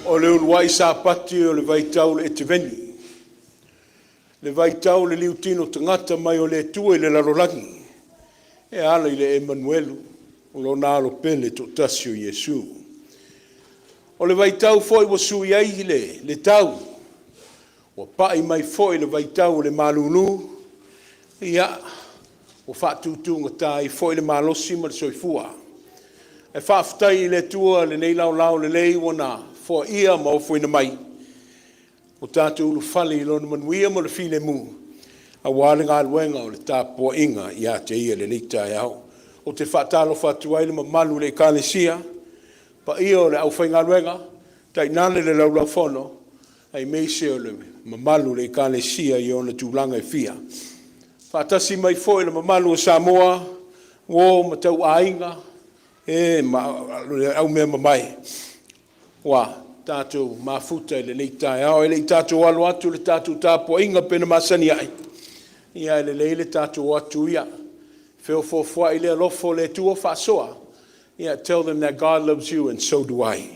O le uluai sapati o le vaitau o le Eteveni, le vaitau o le liutino tagata mai o le Atua i le lalolagi e ala i le Emanuelu, o Lona Alo pele e toatasi o Iesu. O le vaitau foi ua sui ai le tau, ua pa'i mai foi le vaitau o le malulu, ia, ua faatutugata ai foi le malosi ma le soifua. Ae faafetai i le Atua i lenei laolao lelei ua na foaia ma ofoina mai ua tatou ulufale i lona manuia ma le filemu aua le galuega o le tapuaiga ia te Ia i lenei taeao. Ou te faatalofa atu ai i le mamalu o le Ekalesia, paia o le aufaigaluega, tainane le Laulau-a-Fono aemaise o le mamalu o le Ekalesia i ona tulaga e fia. Faatasi mai foi le mamalu o Samoa, uo ma tauaiga ma le aumeamamae ua tatou mafuta i lenei taeao. Ae le i tatou alo atu i le tatou tapuaiga pei ona masani ai, ia e lelei le tatou o atu ia feofoofoai le alofa o le Atua faasoa. Tell them that God loves you and so do I.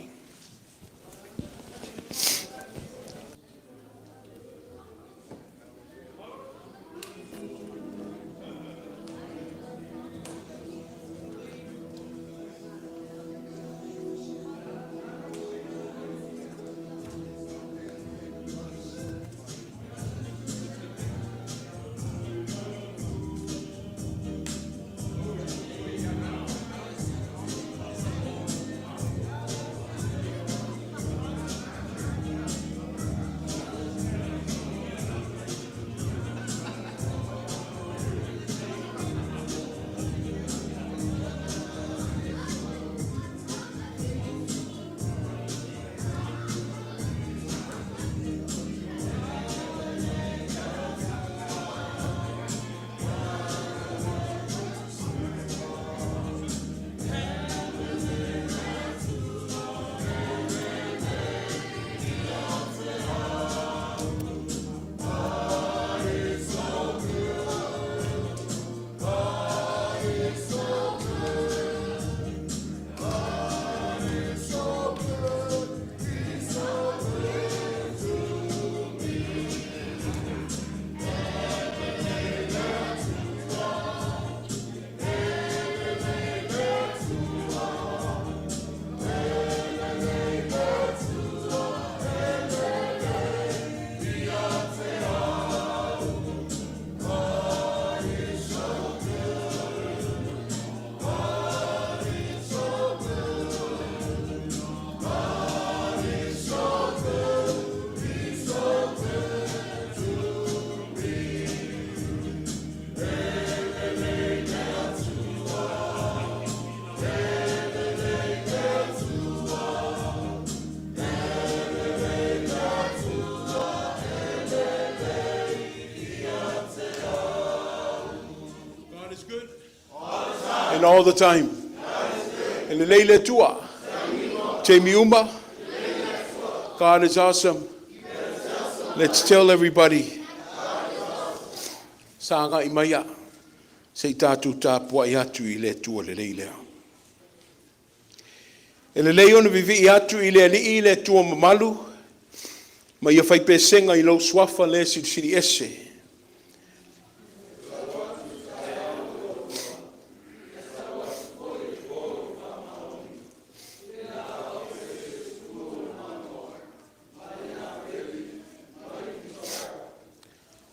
And all the time. E lelei le Atua. Taimi uma. God is awesome. Let's tell everybody. Sagai maia. Se i tatou tapuai atu i le Atua lelei lea. E lelei ona vivii atu i le Alii le Atua mamalu, ma ia faipesega i lou Suafa le Silisili Ese.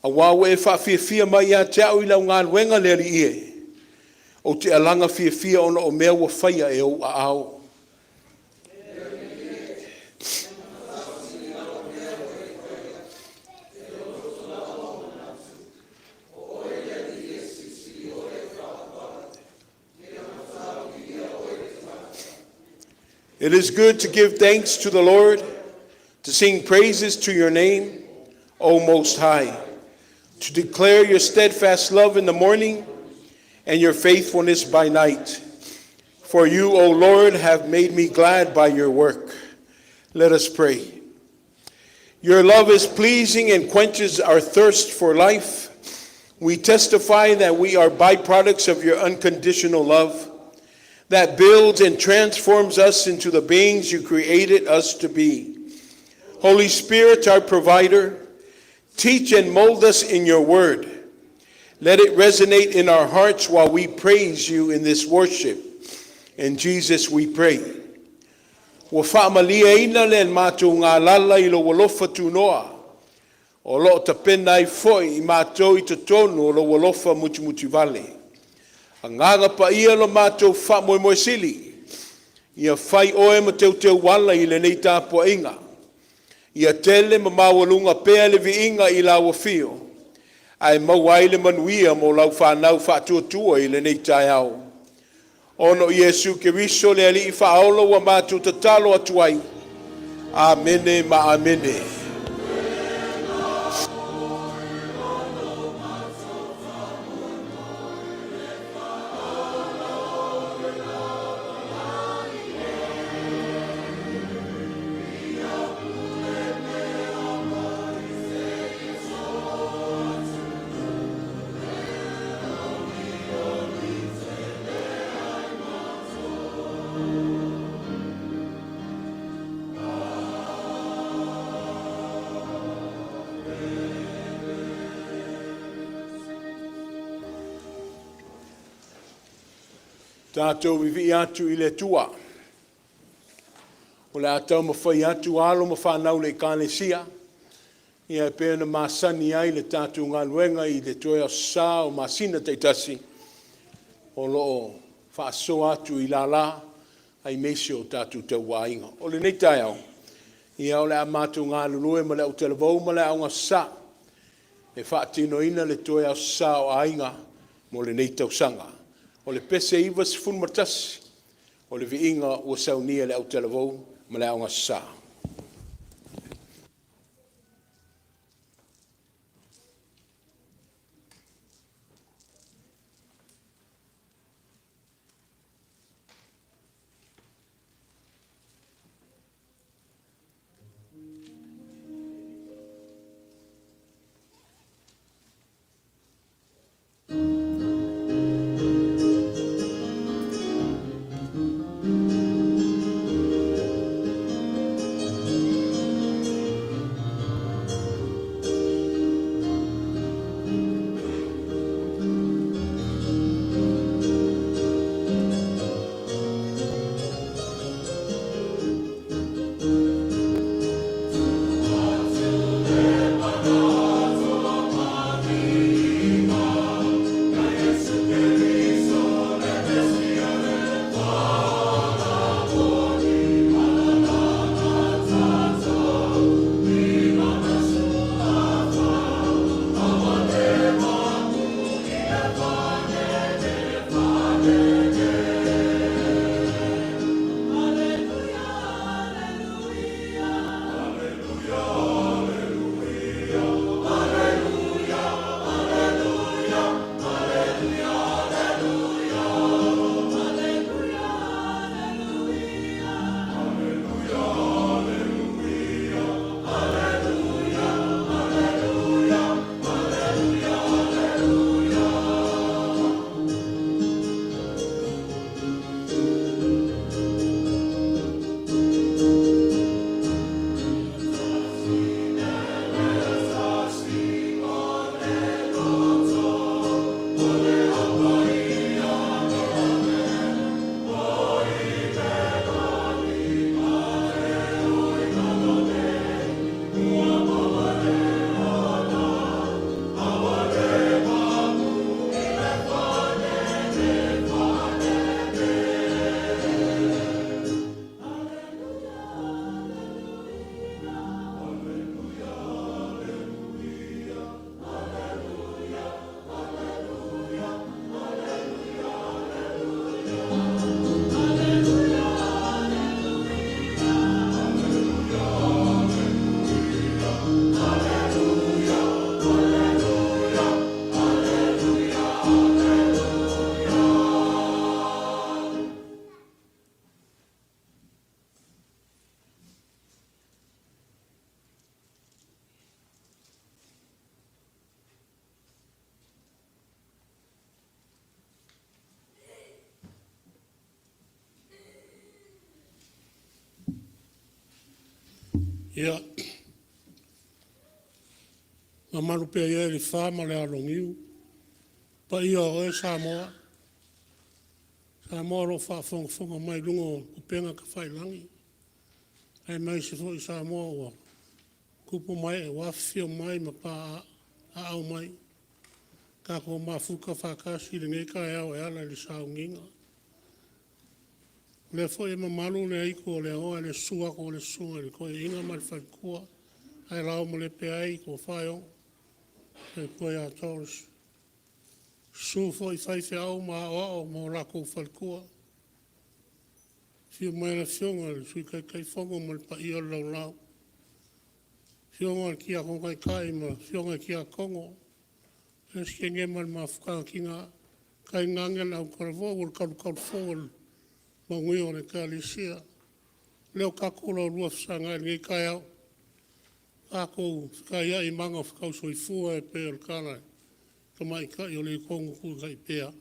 Auā ua e faafiafia mai ia te au i lau galuega le Alii e, ou te alaga fiafia ona o mea ua faia e ou aao. It is good to give thanks to the Lord, to sing praises to your name, O Most High, to declare your steadfast love in the morning and your faithfulness by night. For you, O Lord, have made me glad by your work. Let us pray. Your love is pleasing and quenches our thirst for life. We testify that we are byproducts of your unconditional love that builds and transforms us into the beings you created us to be. Holy Spirit, our provider, teach and mold us in your word. Let it resonate in our hearts while we praise you in this worship. In Jesus we pray. Ua faamalieina le matou galala i lou alofa tunoa. O loo tapena ai foi i matou i totonu o lou alofa mutimutivale. Agaga Paia lo matou faamoemoe sili. Ia fai oe ma teuteuala i lenei tapuaiga. Ia tele ma maualuga pea le viiga i lau afio, ae maua ai le manuia mo lau fanau faatuatua i lenei taeao. Ona o Iesu Keriso le Alii Faaola ua matou tatalo atu ai. Amene ma amene. Tatou vivii atu i le Atua. O le a taumafai atu alo ma fanau a le Ekalesia ia e pei ona masani ai le tatou galuega i le toe Aso Sa o masina taitasi o lo o faasoa atu i lala aemaise o tatou tauaiga. O lenei taeao, ia o le a matou galulue ma le autalavou ma le Aoga Aso Sa e faatinoina le toe Aso Sa o Aiga mo lenei tausaga. O le pese 91, o le viiga ua saunia e le autalavou ma le Aoga Aso Sa. Ia, mamalu pea ia i le fa ma le alo o Niu, paia o oe Samoa, Samoa o lo o faafogafoga mai i luga o upega tafailagi aemaise foi Samoa ua tupu ma ee ua afifio mai ma papaaao mai, tatou mafuta faatasi i lenei taeao e ala i le sauniga. O lea foi e mamalu le aitu o le aoa i le susu atu o le Susuga i le Toeaina ma le faletua ae laomalebe ai le Tofa e Ono, le faletua ia Doris. Susu foi faifeau ma aoao ma o latou faletua. Afio mai le Afioga i le Sui Taitaifono ma le paia o le laulau, afioga i le Tiakono Taitai ma afioga i Tiakono, Peresetene ma le Mafutaga Tina, tainane le autalavou, o le talutalufou o le manuia o le Ekalesia. O lea ua tatou laulua fesagai i lenei taeao, tatou fetaiai i magafetau soifua e pei o le tala i le tamaitai o Letogo Tuitaipea.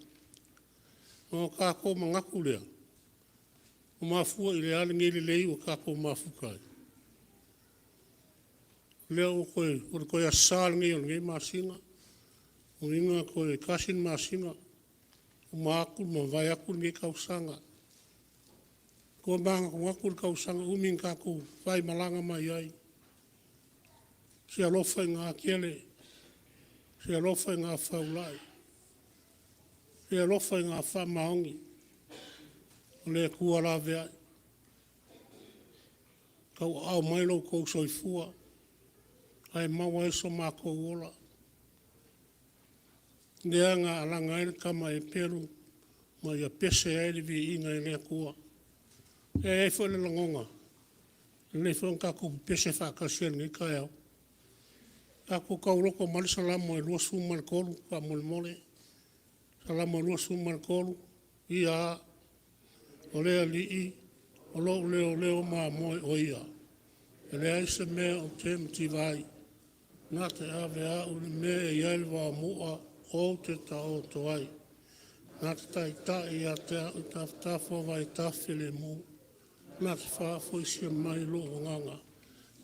Ona tatou manatu lea, ua mafua i le a lenei lelei ua tatou mafuta ai? O lea ua toe, o le toe Aso Sa lenei o lenei masina, lona uiga toe tasi le masina uma atu, mavae atu lenei tausaga. E tomanatunatu i le tausaga umi na tatou faimalaga mai ai, se alofa i na tele, se alofa ina faulai, se alofa ina faamaoni o le Atua laveai. Tauaao mai lo outou soifua ae maua ai so matou ola, lea na alaga ai le tama Eperu ma ia pese ai le viiga i le Atua. E i ai foi le lagona, e lelei foi ona tatou pepese faatasi ai i lenei taeao. Tatou tauloto ma le Salamo e 23 faamolemole. Salamo 23, ia a, o le Alii o lou leoleo ma moe o Ia, e leai se mea ou te mativa ai. Na te ave au i le mea e i ai le vaomu'a ou te taoto ai. Na te taitai ia te au i tafatafa o vaitafe filemu. Na te faafoisia mai lou agaga.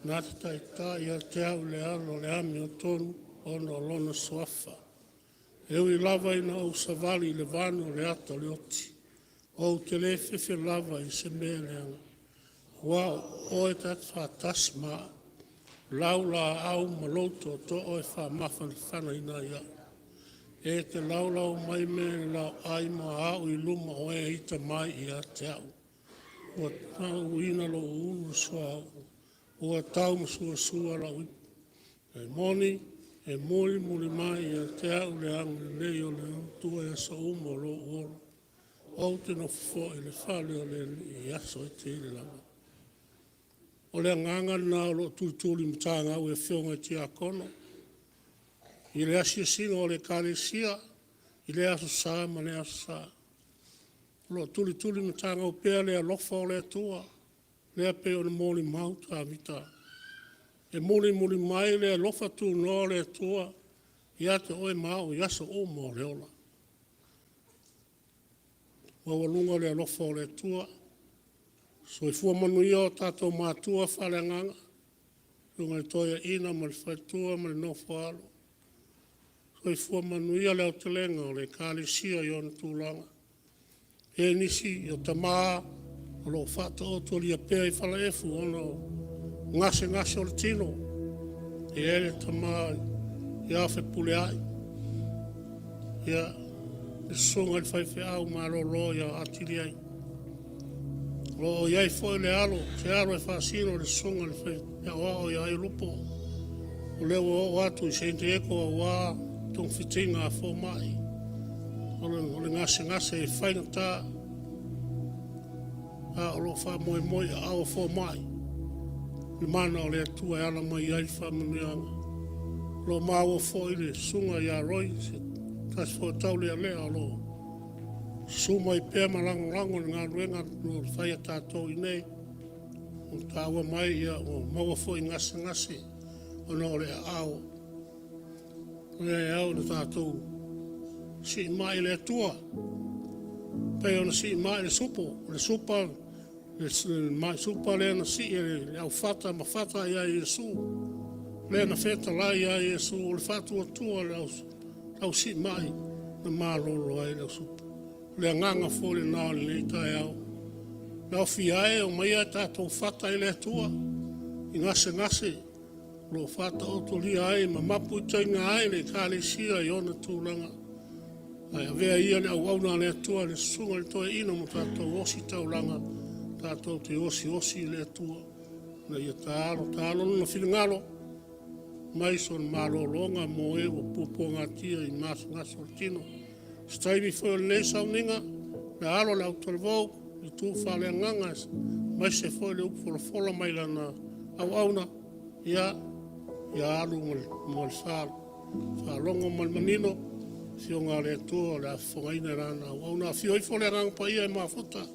Na te taitai ia te au i le ala o le amiotonu ona o Lona Suafa. E ui lava ina ou savali i le vanu o le ata o le oti, ou te le fefe lava i se mea leaga, aua o Oe e ta te faatasi ma au, o lau laau ma lou tootoo e faamafanafanaina ai au. E te laulau mai mea i le laoai ma au i luma o e ita mai ia te au. Ua tauina lou ulu i le suauu, ua taumaisuasua la'u ipu. E moni, e mulimuli mai ia te au le agalelei o le Atua i aso uma o lo'u ola, ou te nofo foi i le fale o le Alii i aso e tele lava. O le agaga lena o lo o tulitulimatagau e afioga i Tiakono i le asiasiga o le Ekalesia i lea Aso Sa ma lea Aso Sa. O lo o tulitulimatagau pea le alofa o le Atua lea e pei ona molimau Tavita. E mulimuli mai le alofa tunoa o le Atua ia te oe ma au i aso uma o le ola. Maualuga le alofa o le Atua. Soifua manuia o tatou matua faaleagaga, susuga i le Toeaina ma le faletua ma le nofo a alo. Soifua manuia le aotelega o le Ekalesia i ona tulaga. E i ai nisi o tama o lo o faataotolia pea i falaefu ona o gasegase o le tino. E i ai le tama ia Fepuleai, le susuga i le faifeau malolo ia Atili ai. O lo o i ai foi le alo, se alo e faasino i le susuga i le aoao ia Aiolupo, o lea ua oo atu i San Diego aua togafitiga a fomai. O le gasegase e faigata, a o lo o faamoemoe i aao o fomai le mana o le Atua e ala mai ai faamanuiaga. O lo o maua foi le susuga ia Roy, se tasi foi o taulealea o lo o susu mai pea ma lagolago i le galuega o lo o fai a tatou i inei. Ua taua mai ua maua foi i gasegase ona o le aao. O lea e ao ina tatou siimai i le Atua e pei ona siimai le supo. O le supa Le maisupa lea na sii e le aufata ma fata ia Iesu, lea na fetalai ia Iesu, o le faatuatua o le ausiimai na malolo ai le ausupa. O le agaga foi lena o lenei taeao. Le aofia e, omaia tatou fata i le Atua i gasegase o lo o faataotolia ai ma mapuitaina ai le Ekalesia i ona tulaga. Ae avea ia le auauna a le Atua le susuga i le toeaina ma tatou ositaulaga, tatou te osiosi i le Atua ina ia taalo taalo Lona finagalo mai sona malologa mo e ua puapuagatia i gasegase o le tino. O se taimi foi o lenei sauniga, o le a alo le autalavou i le tu faaleagaga aemaise foi le upu folafola mai lana auauna, ia alu ma le faalogo ma le manino i le Afioga a le Atua o le a fofogaina e lana auauna. Afio ifo le Agaga Paia e mafuta i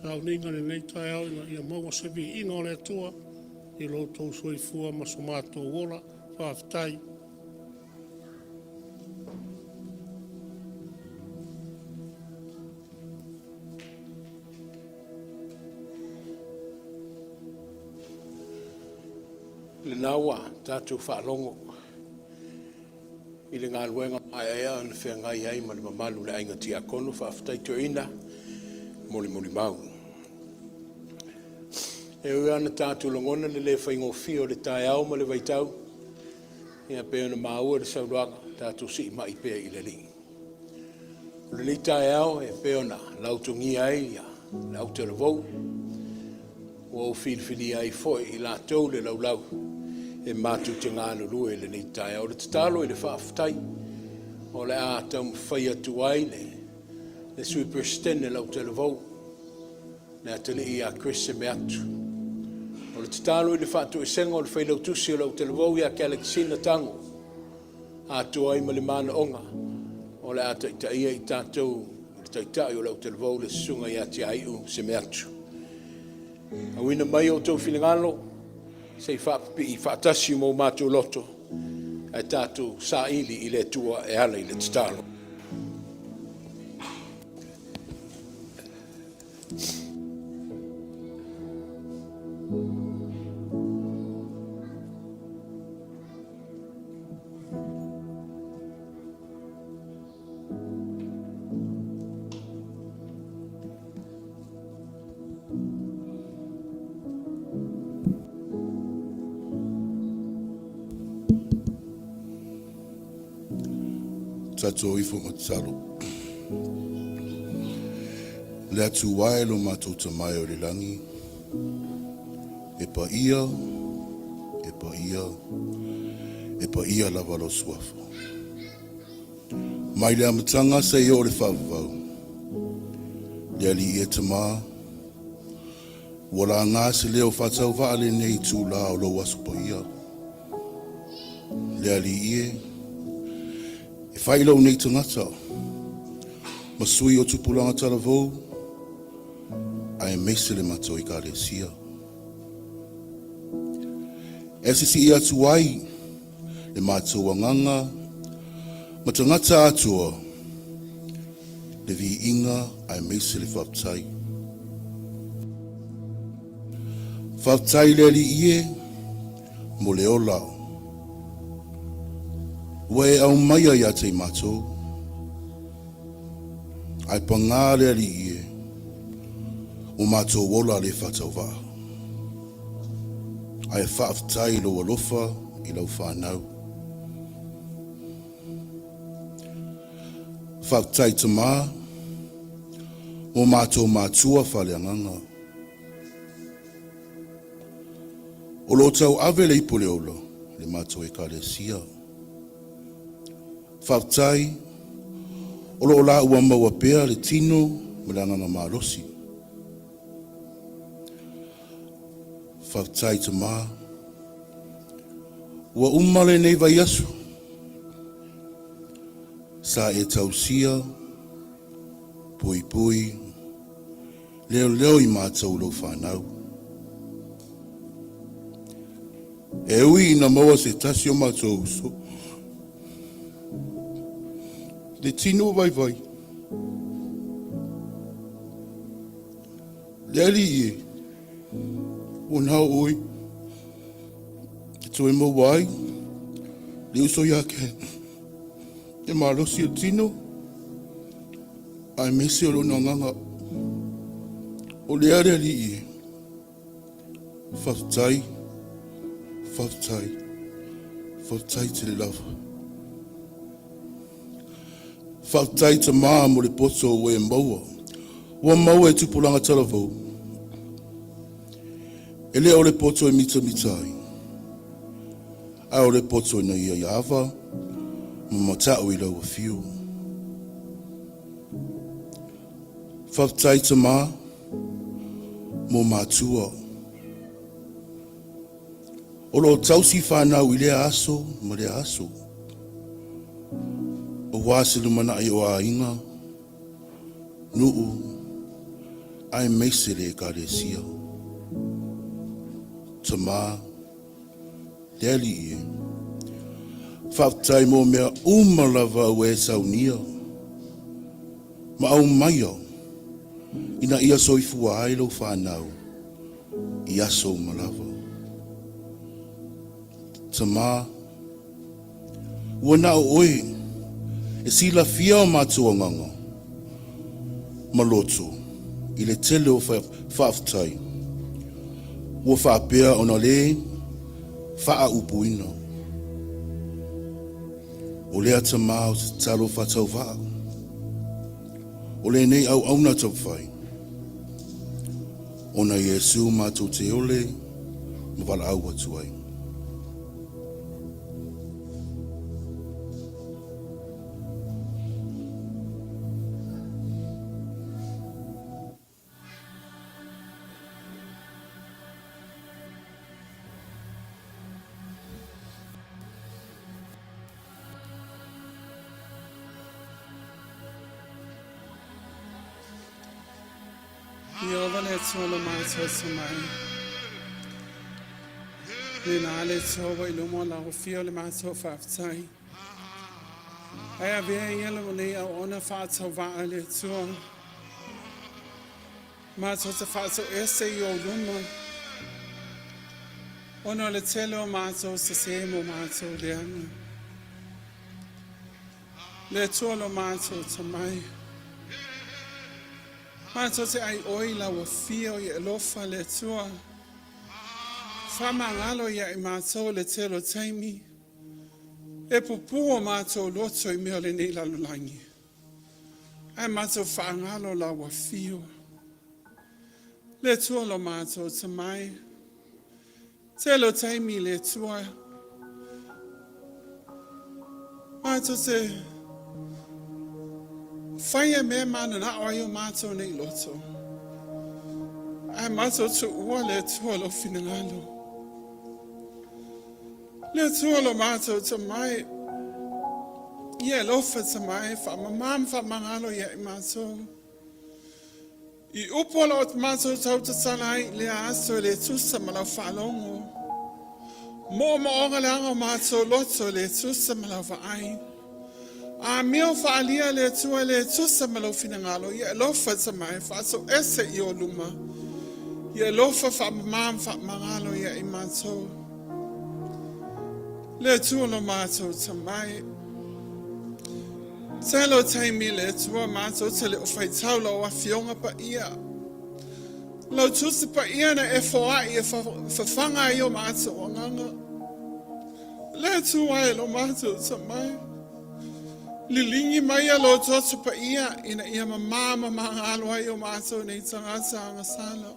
le sauniga i lenei taeao ina ia maua se viiga o le Atua i lo outou soifua ma so matou ola. Faafetai. Lena ua tatou faalogo i le galuega maeaea na feagai ai ma le mamalu o le aiga tiakono. Faafetai toeaina mo le molimau. E ui lava ina tatou lagona le le faigofie o le taeao ma le vaitau, e pei ona maua i le saunoaga, tatou siimai pea i le Alii. O lenei taeao e pei ona lautogia ai le autalavou, ua ou filifilia ai foi i latou le laulau e matou te galulue i lenei taeao. O le tatalo i le faafetai, o le a taumafai atu ai le Sui Peresetene o le Autalavou, le atalii ia Chris Semeatu. O le tatalo i le faatoesega o le Failautusi o le Autalavou ia Alexina Tago, atoa ai ma le manaoga o le a taitaia i tatou e le Taitai o le Autalavou, le Susuga ia Tiaiu Semeatu. Auina mai outou finagalo se i faapipii faatasi ma o matou loto ae tatou saili i le Atua e ala i le tatalo. Tatou o ifo ma tatalo. Le Atua e lo matou Tama e o i le lagi, e paia, e paia, e paia lava lou Suafa. Mai le amataga seia oo i le faavavau, le Alii e Tama, ua laga se leo faatauvaa i lenei itula o lou Aso Paia. Le Alii e, e fai lou nei tagata ma sui o tupulaga talavou aemaise le matou Ekalesia. E sisii atu ai le matou agaga ma tagata atoa le viiga aemaise le faafetai. Faafetai i le Alii e mo le ola ua e aumaia ia te i matou, ae pagā le Alii e, ua matou ola le faatauvaa. Ae faafetai i lou alofa i lau fanau. Faafetai Tama mo matou matua faaleagaga. O lo o tauave le ipu o le ola i le matou Ekalesia. Faafetai o lo o laua maua pea le tino ma le agaga malosi. Faafetai Tama, ua uma lenei vaiaso, sa e tausia, puipui, leoleo i matou lou fanau. E ui ina maua se tasi o matou uso, le tino vaivai. Le Alii e, ua na o oe e toe maua ai le uso ia Ken, e malosi o le tino, aemaise o lona agaga. O lea le Alii e, faafetai, faafetai, faafetai tele lava. Faafetai Tamā mo le poto ua e maua, ua maua e tupulaga talavou. E le o le poto e mitamita ai, a o le poto ina ia ia ava ma mata'u i lau afio. Faafetai Tamā mo matua. O lo o tausi fanau i lea aso ma lea aso. Aua se lumanai o aiga, nuu, aemaise le Ekalesia. Tamā, le Alii e, faafetai mo mea uma lava ua e saunia ma aumaia ina ia soifua ai lau fanau i aso uma lava. Tamā, ua na o oe e silafia o matou agaga ma loto i le tele o faafetai ua faapea ona le faaupuina. O lea Tamā o se tatalo faatauvaa, o lenei auauna taumafai, ona Iesu matou te ole ma valaau atu ai. Ieova le Atua lo matou tamai. Lena le Atua ua i luma o lau afio le matou faafetai. Ae avea ia lo nei auauna faatauvaa le Atua. Matou te faatoese i ou luma, ona o le tele o matou sesē mo matou leaga. Le Atua lo matou tamai. Matou te ai oi lau afio i alofa le Atua. Whamangalo ia i matou le tele o taimi. E pupū o matou loto i mea o lenei lalolagi. Ae matou whaangalo lau afio. Le Atua lo matou tamai. Tele o taimi le Atua. Matou te faia mea mananao ai o matou nei loto. Ae matou tuua le Atua lou finagalo. Le Atua lo matou tamai. Ia alofa tamai, faamama ma faamagalo ia i matou. I upu o lo o matou tautatala ai i lea aso e le tusa ma lau faalogo. Moomooga leaga o matou loto e le tusa ma lau vaai. Amio faaalia le Atua e le tusa ma lou finagalo, ia alofa tamai faatoese i o luma. Ia alofa faamama ma faamagalo ia i matou. Le Atua lo matou tamai. Tele o taimi le Atua matou te le o faitau lau afioga paia. Lau tusi paia na e foai e fafaga ai o matou agaga. Le Atua e lo matou tamai. Liligi mai a lo toto paia ina ia mamā ma magalo ai o matou nei tagata agasala.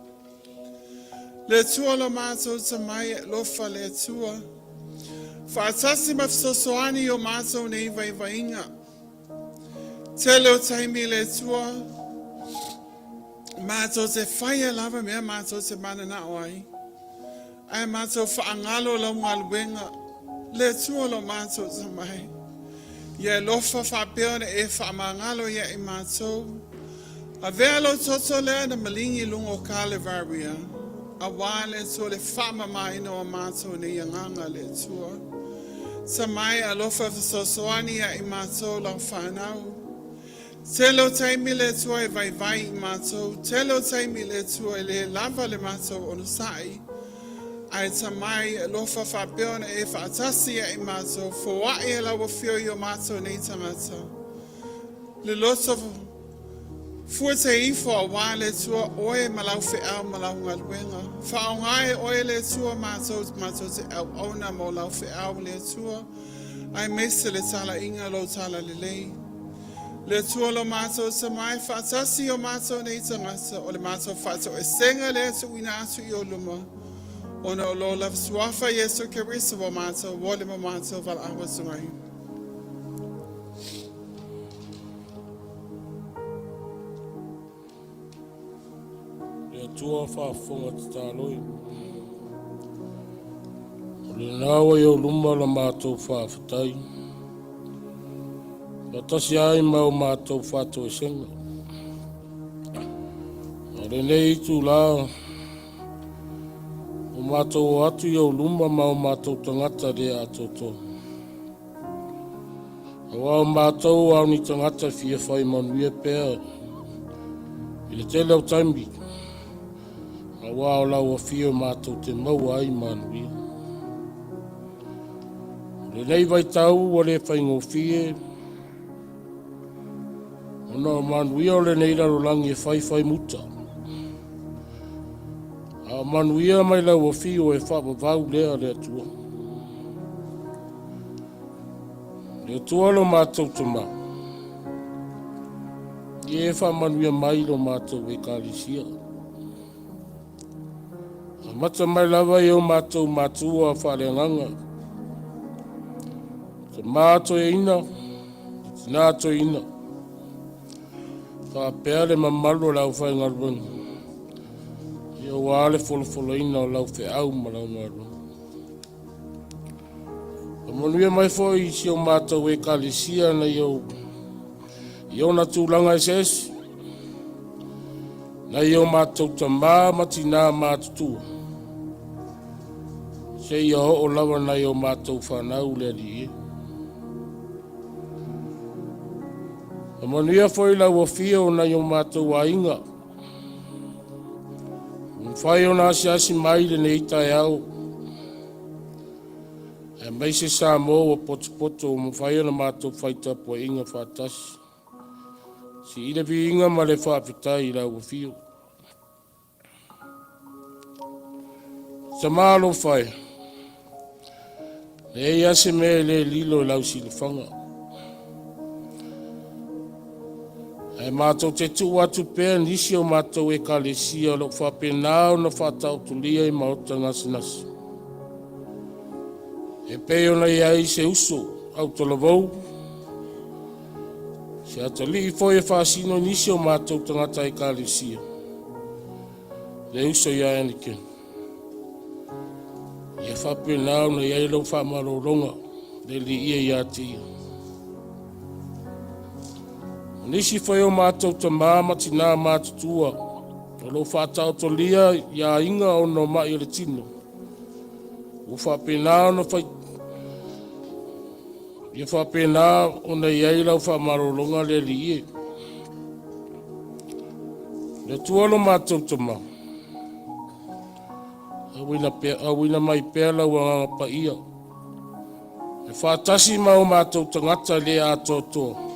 Le Atua lo matou tamai e alofa le Atua. Faatasi ma fesoasoani i o matou nei vaivaiga. Tele o taimi le Atua, matou te faia lava mea matou te mananao ai. Ae matou faagalo lau galuega, le Atua lo matou tamai. Ia alofa faapea ona e faamagalo ia i matou. Avea lou toto lea na maligi i luga o Kalevaria, auā le Atua le faamamaina o matou nei agaga le Atua. Tamai alofa fesoasoani ia i matou lau fanau. Tele o taimi le Atua e vaivai i matou, tele o taimi le Atua e le lava le matou onosai, ae tamai e alofa faapea ona e faatasi ia i matou, foai e lau afio i o matou nei tagata. Le loto fuateifo auā le Atua oe ma lau feau ma lau galuega. Faaaoga e oe le Atua matou, matou te auauna mo lau feau le Atua, aemaise le talaiga o lou talalelei. Le Atua lo matou Tama e faatasi i o matou nei tagata, o le matou faatoesega lea tuuina atu i ou luma, ona o lo lava suafa Iesu Keriso ua matou ole ma matou valaau atu ai. Le Atua faafofoga tatalo e. O lena ua i ou luma la matou faafetai. Faatasi ai ma o matou faatoesega. O lenei itula, ua matou o atu i ou luma ma o matou tagata le atoatoa. Aua o matou a o ni tagata e fia fai manuia pea i le tele o taimi, aua o lau afio matou te maua ai manuia. O lenei vaitau ua le faigofie, ona o manuia o lenei lalolagi e faifai muta. A o manuia mai lau afio e faavavau lea le Atua. Le Atua lo matou Tama, ia e faamanuia mai lo matou Ekalesia. Amata mai lava i o matou matua faaleagaga, tama toeaina, tina toeaina, faapea le mamalu o le aufaigaluega, ia aua le folafolaina o lau feau ma lau galuega. Faamanuia mai foi i si o matou Ekalesia na i ona tulaga eseese, nai o matou tamā ma tinā matutua, seia oo lava nai o matou fanau le Alii e. Faamanuia foi lau afio o nai o matou aiga, ua mafai ona asiasi mai lenei taeao, aemaise Samoa ua potopoto ua mafai ona matou fai tapuaiga faatasi. Sii le viiga ma le faafetai i lau afio. Tama alofa e, leai lava se mea e le lilo i lau silafaga. Ae matou te tuu atu pea nisi o matou ekalesia o lo o faapena ona faataotolia i maota gasegase. E pei ona i ai se uso autalavou, se atalii foi e faasino i nisi o matou tagata ekalesia, le uso ia Anakin. Ia faapena ona i ai lau faamalologa le Alii e ia te ia. O nisi foi o matou tamā ma tinā matutua o lo o faataotolia i aiga ona o mai o le tino, ua faapena ona fai ia faapena ona i ai lau faamalologa le Alii e. Le Atua lo matou Tama, auina, pea, auina mai pea lau agaga paia, e faatasi ma o matou tagata le atoatoa,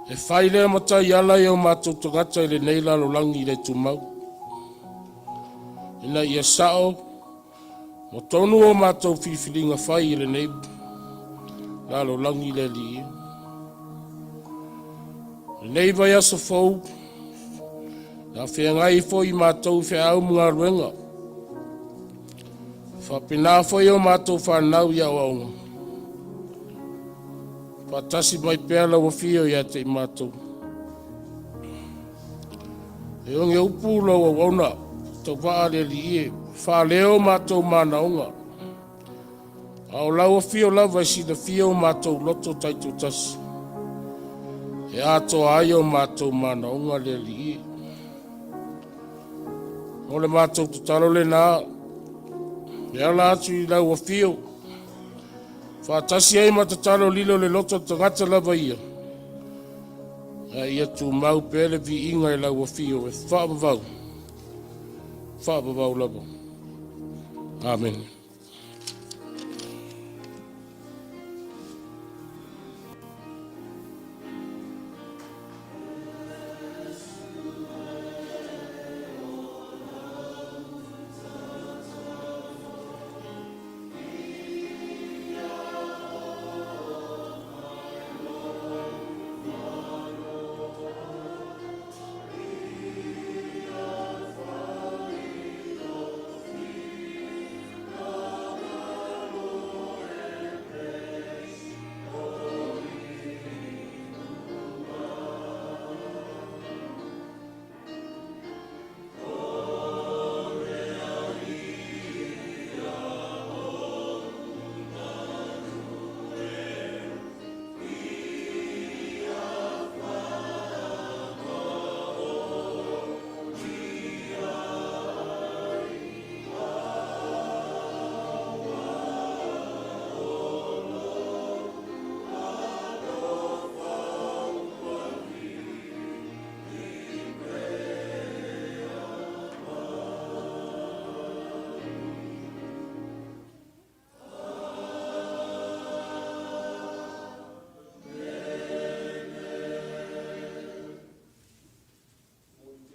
e fai lea mataiala i o matou tagata i lenei lalolagi le tumau, ina ia sao ma tonu o matou filifiliga fai i lenei lalolagi le Alii. Lenei vaiaso fou, na feagai foi i matou feau ma galuega. Faapena foi o matou fanau i aoaoga. Faatasi mai pea lau afio ia te i matou. E oge upu lau auauna, tauvaa le Alii e, faaleo matou manaoga. A o lau afio lava e silafia o matou loto taitoatasi, e atoa ai o matou manaoga le Alii e. O le matou tatalo lena, e ala atu i lau afio, faatasi ai ma tatalo lilo le loto tagata lava ia. Ae ia tumau pea le viiga i lau afio e faavavau, faavavau lava. Amene.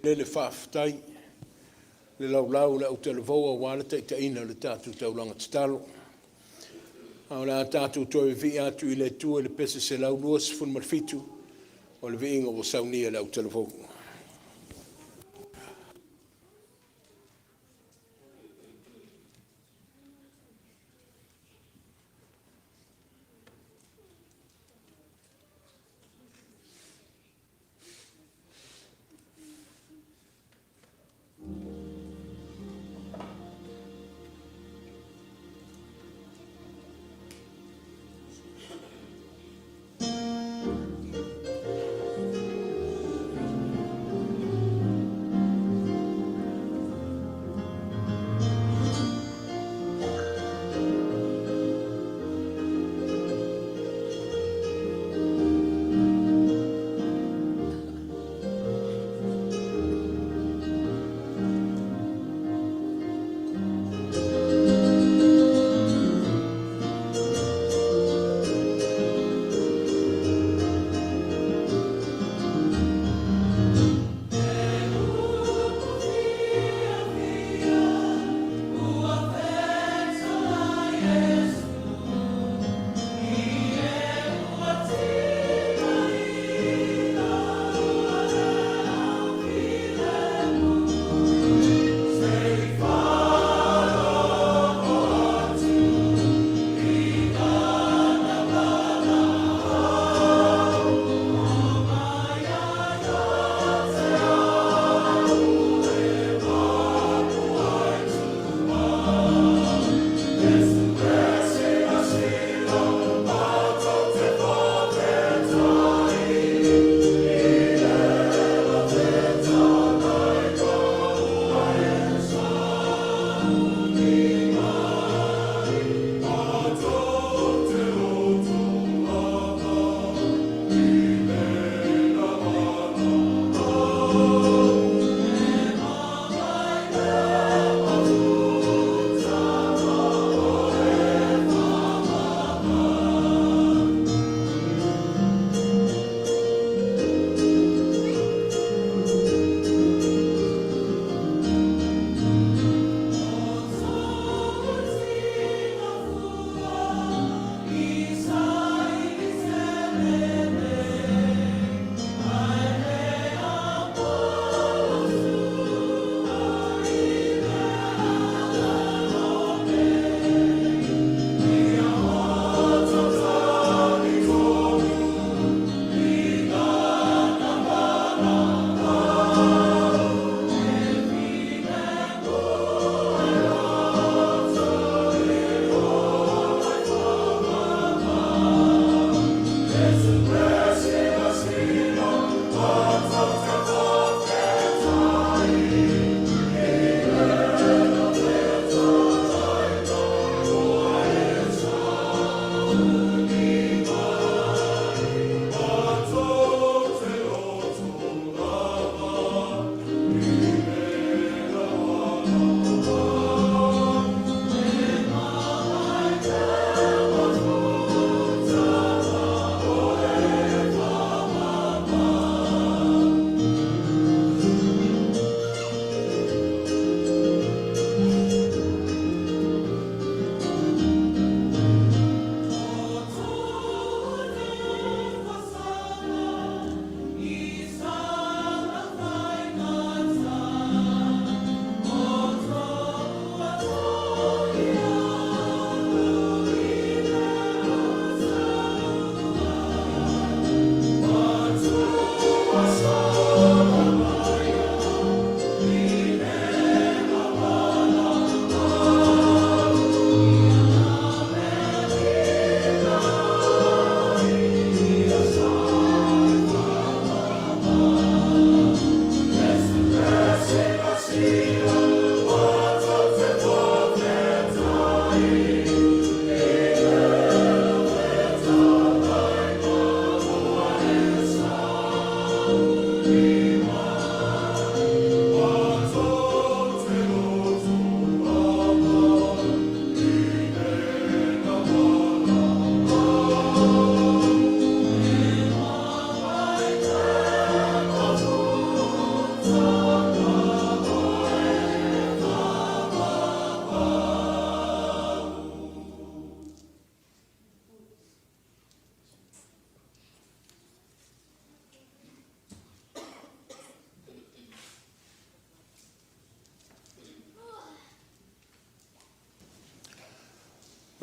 Le faafetai le laulau o le autalavou aua le taitaiina o le tatou taulaga tatalo. A o le a tatou toe vivii atu i le Atua i le pese 127 o le viiga ua saunia e le autalavou.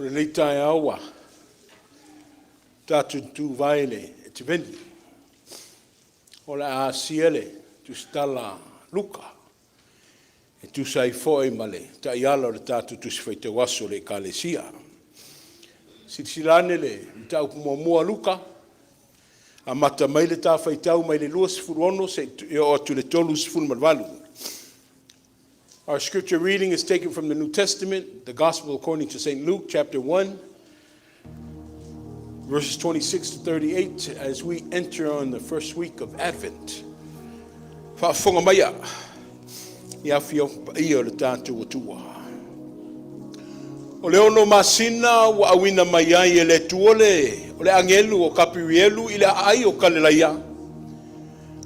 O lenei taeao ua tatou tuvae le Ativeni, o le a asia le tusitala a Luka e tusa ai foi ma le taiala o le tatou Tusi Faitau Aso a le Ekalesia. Silasila ane i le mataupu muamua a Luka, amata mai le ta faitau mai le 26 seia oo atu i le 38. Our scripture reading is taken from the New Testament, the Gospel according to St. Luke, chapter 1, verses 26 to 38, as we enter on the first week of Advent. Faafofoga maia i afioga paia o le tatou Atua. O le ono masina ua auina mai ai e le Atua le, o le agelu o Kapirielu i le aai o Kalelaia,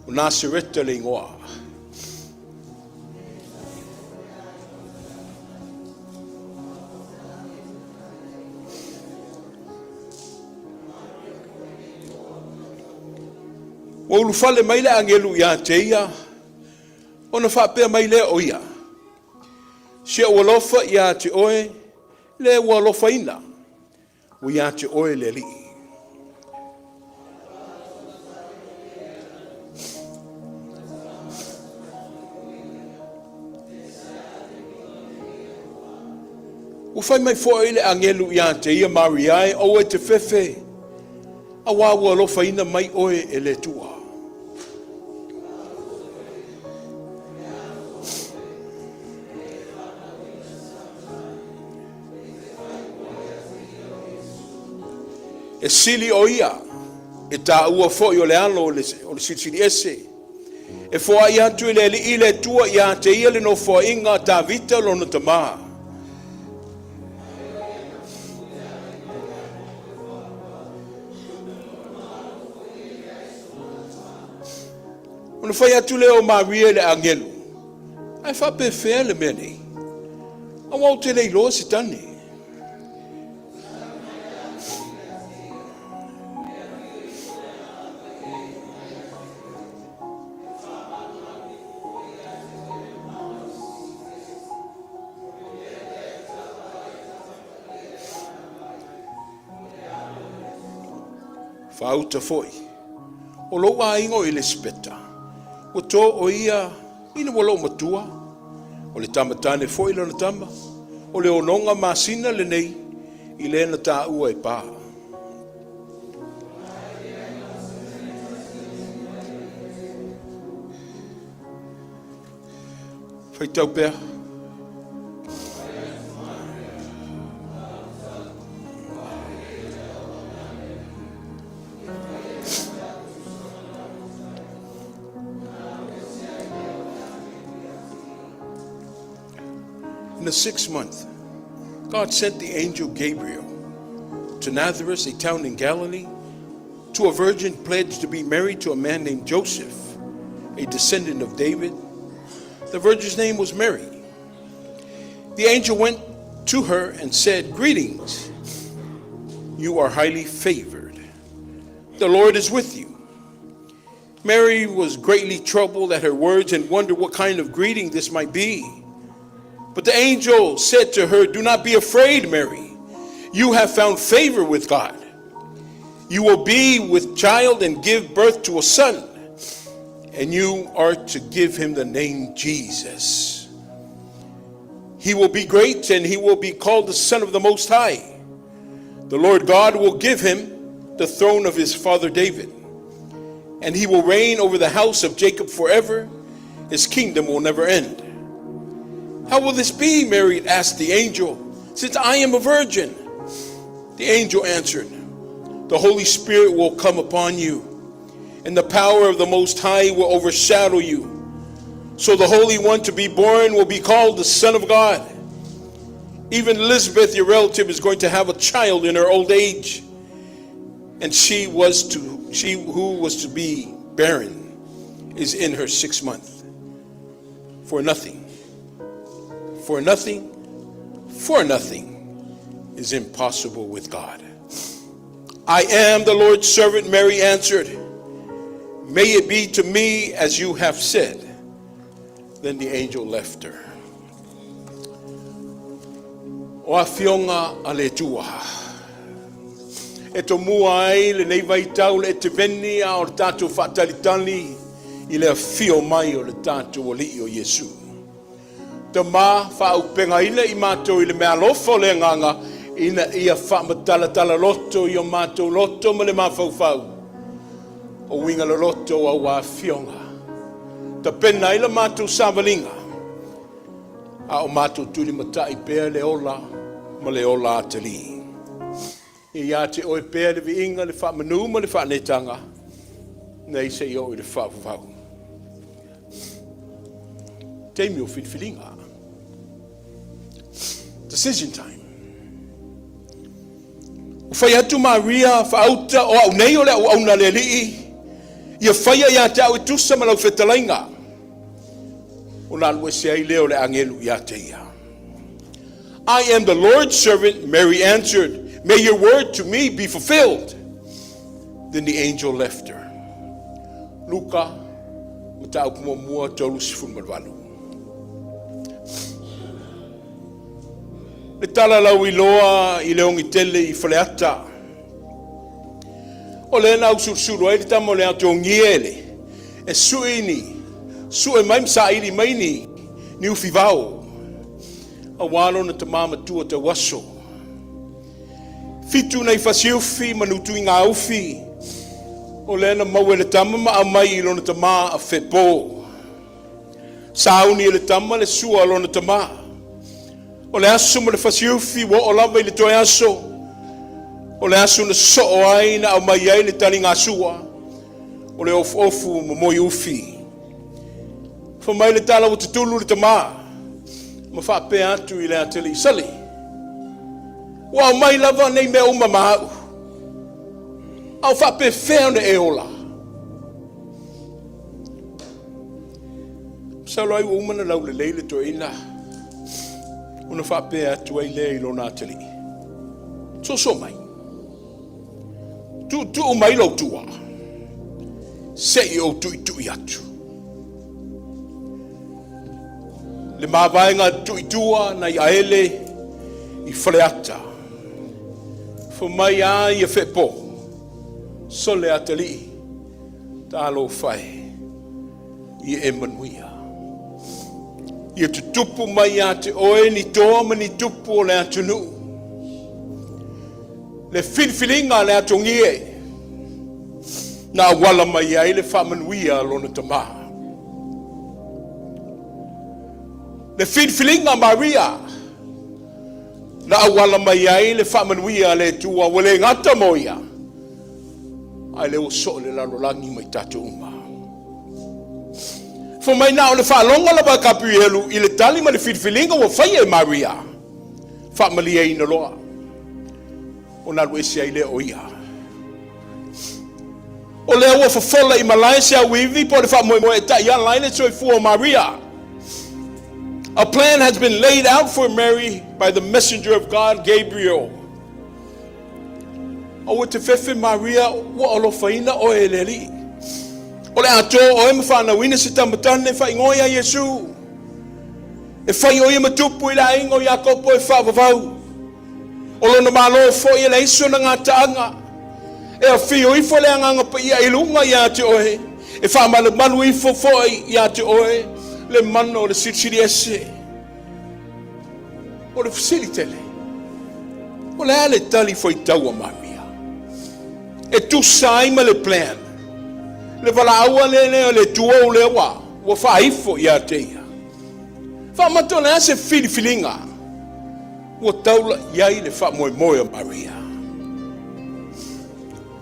o Nasareta le igoa. Ua ulufale mai le agelu ia te ia, ona faapea mai lea o ia, Si ou alofa ia te oe, le ua alofaina, ua ia te oe le Alii. Ua fai mai foi le agelu ia te ia, Maria e, aua e te fefe, auā ua alofaina mai oe e le Atua. E sili o ia, e taua foi o le alo o le Silisili Ese, e foai atu i le Alii le Atua ia te ia le nofoaiga a Tavita lona tamā. Ona fai atu lea o Maria i le agelu, Ae faapefea le mea nei? Aua ou te le iloa se tane. Faauta foi, o lou aiga o Elisapeta, ua to o ia ina ua loomatua, o le tama tane foi lona tama, o le onoga masina lenei i le na taua e pa. Faitau pea. In the sixth month, God sent the angel Gabriel to Nazareth, a town in Galilee, to a virgin pledged to be married to a man named Joseph, a descendant of David. The virgin's name was Mary. The angel went to her and said, Greetings, you are highly favored. The Lord is with you. Mary was greatly troubled at her words and wondered what kind of greeting this might be. But the angel said to her, Do not be afraid, Mary. You have found favor with God. You will be with child and give birth to a son, and you are to give him the name Jesus. He will be great and he will be called the Son of the Most High. The Lord God will give him the throne of his father David, and he will reign over the house of Jacob forever. His kingdom will never end. How will this be? Mary asked the angel, since I am a virgin. The angel answered, The Holy Spirit will come upon you, and the power of the Most High will overshadow you. So the Holy One to be born will be called the Son of God. Even Elizabeth, your relative, is going to have a child in her old age. And she was to she who was to be barren is in her sixth month. For nothing. For nothing. For nothing is impossible with God. I am the Lord's servant, Mary answered. May it be to me as you have said. Then the angel left her. O afioga a le Atua e tomua ai lenei vaitau le Eteveni a o le tatou faatalitali i le afio mai o le tatou Alii o Iesu. Tama, faaaupegaina i matou i le meaalofa o le Agaga ina ia faamatalatala loto i o matou loto ma le mafaufau o uiga loloto o aua afioga. Tapena ai la matou savaliga a o matou tulimatai pea le ola ma le ola atalii. Ia ia te oe pea le viiga, le faamanu ma le faaneetaga, nei seia oo i le faavavau. Taimi o filifiliga. Decision time. Ua fai atu Maria, Faauta, o au nei o le auauna a le Alii, ia faia ia te au e tusa ma lau fetalaiga. Ona alu ese ai lea o le agelu ia te ia. I am the Lord's servant, Mary answered. May your word to me be fulfilled. Then the angel left her. Luka, mataupu muamua 38. Le tala lauiloa i le ogitele i Faleata. O lea na ausulusulu ai le tama o le Atogiele e sui ni, sue mai ma saili mai ni, ni ufi vao, aua lona tama matua tauaso. Fitu nai fasiufi ma nutuigaufi, o lea na maua e le tama ma aumai i lona tama a Fepo. Sauni e le tama le sua a lona tama. O le aso ma le fasiufi ua oo lava i le toe aso. O le aso na soo ai na aumai ai le taligasua o le ofuofu ma moi ufi. Fai mai le tala ua tutulu le tama ma faapea atu i le atalii, Sali, ua aumai lava nei mea uma ma au, a o faapefea ona e ola? Masalo ai ua uma ona laulelei le toeaina ona faapea atu ai lea i lona atalii, Soso mai, tuutuu mai lou tua, se i ou tuitui atu. Le mavaega tuitua nai Aele i Faleata, fai mai a ia Fepo, sole atalii, Talofa e, ia e manuia. Ia tutupu mai ia te oe ni toa ma ni tupu o le atunuu. Le filifiliga a le atogie na auala mai ai le faamanuia a lona tama. Le filifiliga a Maria na auala mai ai le faamanuia a le Atua ua le gata mo ia, Ae lea ua soo le lalolagi ma i tatou uma. Fai mai na o le faalogo lava a Kapielu i le tali ma le filifiliga ua faia e Maria, faamalieina loa ona alu ese ai lea o ia. O lea ua fofola i malae se auivi po o le faamoemoe e taiala ai le soifua o Maria. A plan has been laid out for Mary by the messenger of God, Gabriel. Aua te fefe, Maria, ua alofaina oe e le Alii. O le a tō oe ma fanauina se tama tane faaigoa ia Iesu. E fai o ia ma tupu i le aiga o Iakopo e faavavau. O lona malo foi e leai sona gataaga. E afio ifo le Agaga Paia i luga ia te oe, e faamalumalu ifo foi ia te oe le mana o le Silisili Ese. O le fesili tele, o le a le tali faitau a Maria? E tusa ai ma le plan, le valaau lea lea le Atua o lea ua, ua faaifo ia te ia. Faamata o le a se filifiliga ua taula i ai le faamoemoe o Maria?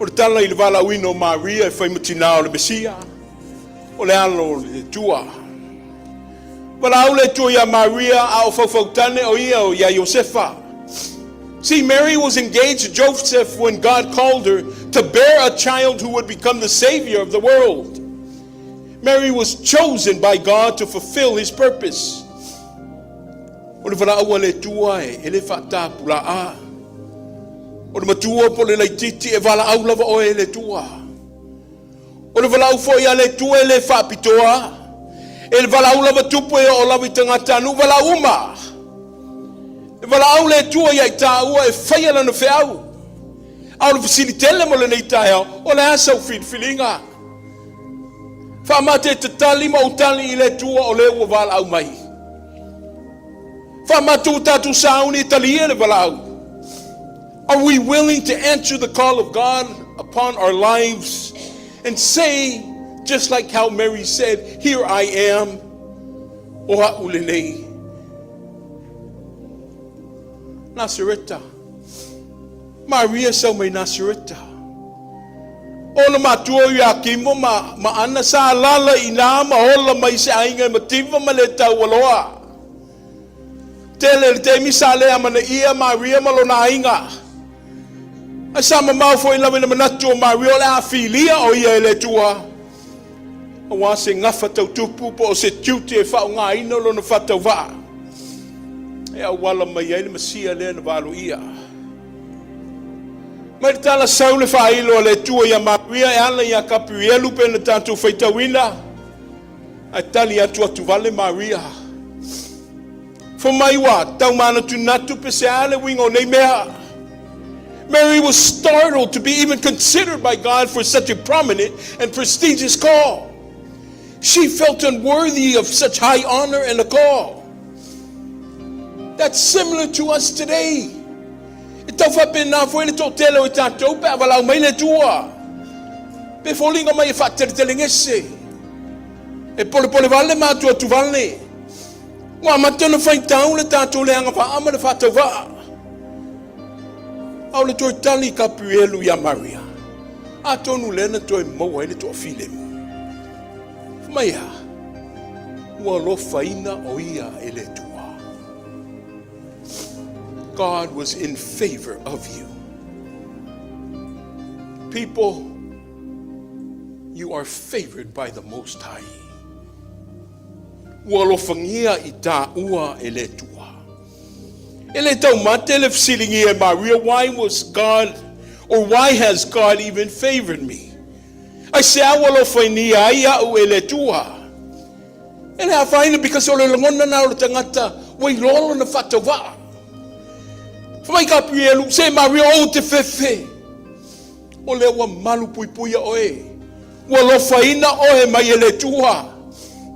O le tala i le valaauina o Maria e fai ma tinā o le Mesia, o le alo o le Atua. Valaau le Atua iā Maria a o faufautane o ia o iā Iosefa. See, Mary was engaged to Joseph when God called her to bear a child who would become the savior of the world. Mary was chosen by God to fulfill his purpose. O le valaau a le Atua e, e le faatapulaa. O le matua po o le laititi e valaau lava oe e le Atua. O le valaau foi a le Atua e le faapitoa. E valaau lava tupu e oo lava i tagatanuu, valaau uma. E valaau le Atua ia i tāua e faia lana feau. A o le fesili tele mo lenei taeao, o le a sau filifiliga? Faamate tatali ma ou tali i le Atua o lea ua valaau mai. Faamate ua tatou sauni e talia le valaau. Are we willing to answer the call of God upon our lives and say, just like how Mary said, "Here I am, o a'u lenei"? Nasareta. Maria sau mai Nasareta. O na matua o Iakimo ma Ana sa alala i nā ma ola mai se aiga e mativa ma le taualoa. Tele le taimi sa le amanaia Maria ma lona aiga. Ae sa mamao foi lava i le manatu o Maria o le a filia o ia e le Atua. Aua se gafa tautupu po o se tiute e faaaogaina lona faatauvaa e auala mai ai le Masia lea na valoia. Mai le tala sau le faailo a le Atua ia Maria e ala ia Kapirielu pe na tatou faitauina, ae tali atu atu vale Maria. Fai mai ua taumanatunatu pe se a le uiga o nei mea. Mary was startled to be even considered by God for such a prominent and prestigious call. She felt unworthy of such high honor and a call. That's similar to us today. E tau faapena foi le toatele o i tatou pe a valaau mai le Atua. Pe foliga mai e faateletelegese. E polepole vale ma atuatu vale. Ua amata ona faitau le tatou le agavaa ma le faatauvaa. A o le toe tali i Kapiuelu ia Maria, atonu lea na toe maua ai le toafilemu. Fai mai a, ua alofaina o ia e le Atua. God was in favor of you. People, you are favored by the Most High. Ua alofagia i tāua e le Atua. E le taumate le fesiligia e Maria, why was God, or why has God even favored me? Aisea ua alofainia ai a'u e le Atua? E le afaina because o le lagona na o le tagata ua iloa lona faatauvaa. Fai mai Kapielu, se Maria ou te fefe. O lea ua malu puipuia oe. Ua alofaina oe mai e le Atua.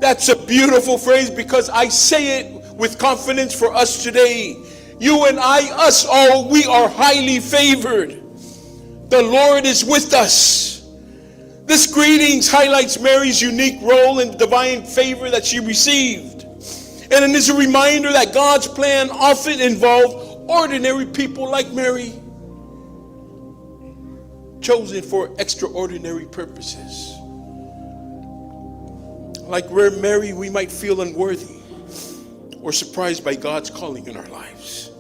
That's a beautiful phrase because I say it with confidence for us today. You and I, us all, we are highly favored. The Lord is with us. This greetings highlights Mary's unique role in the divine favor that she received. And it is a reminder that God's plan often involved ordinary people like Mary, chosen for extraordinary purposes. Like where Mary, we might feel unworthy or surprised by God's calling in our lives.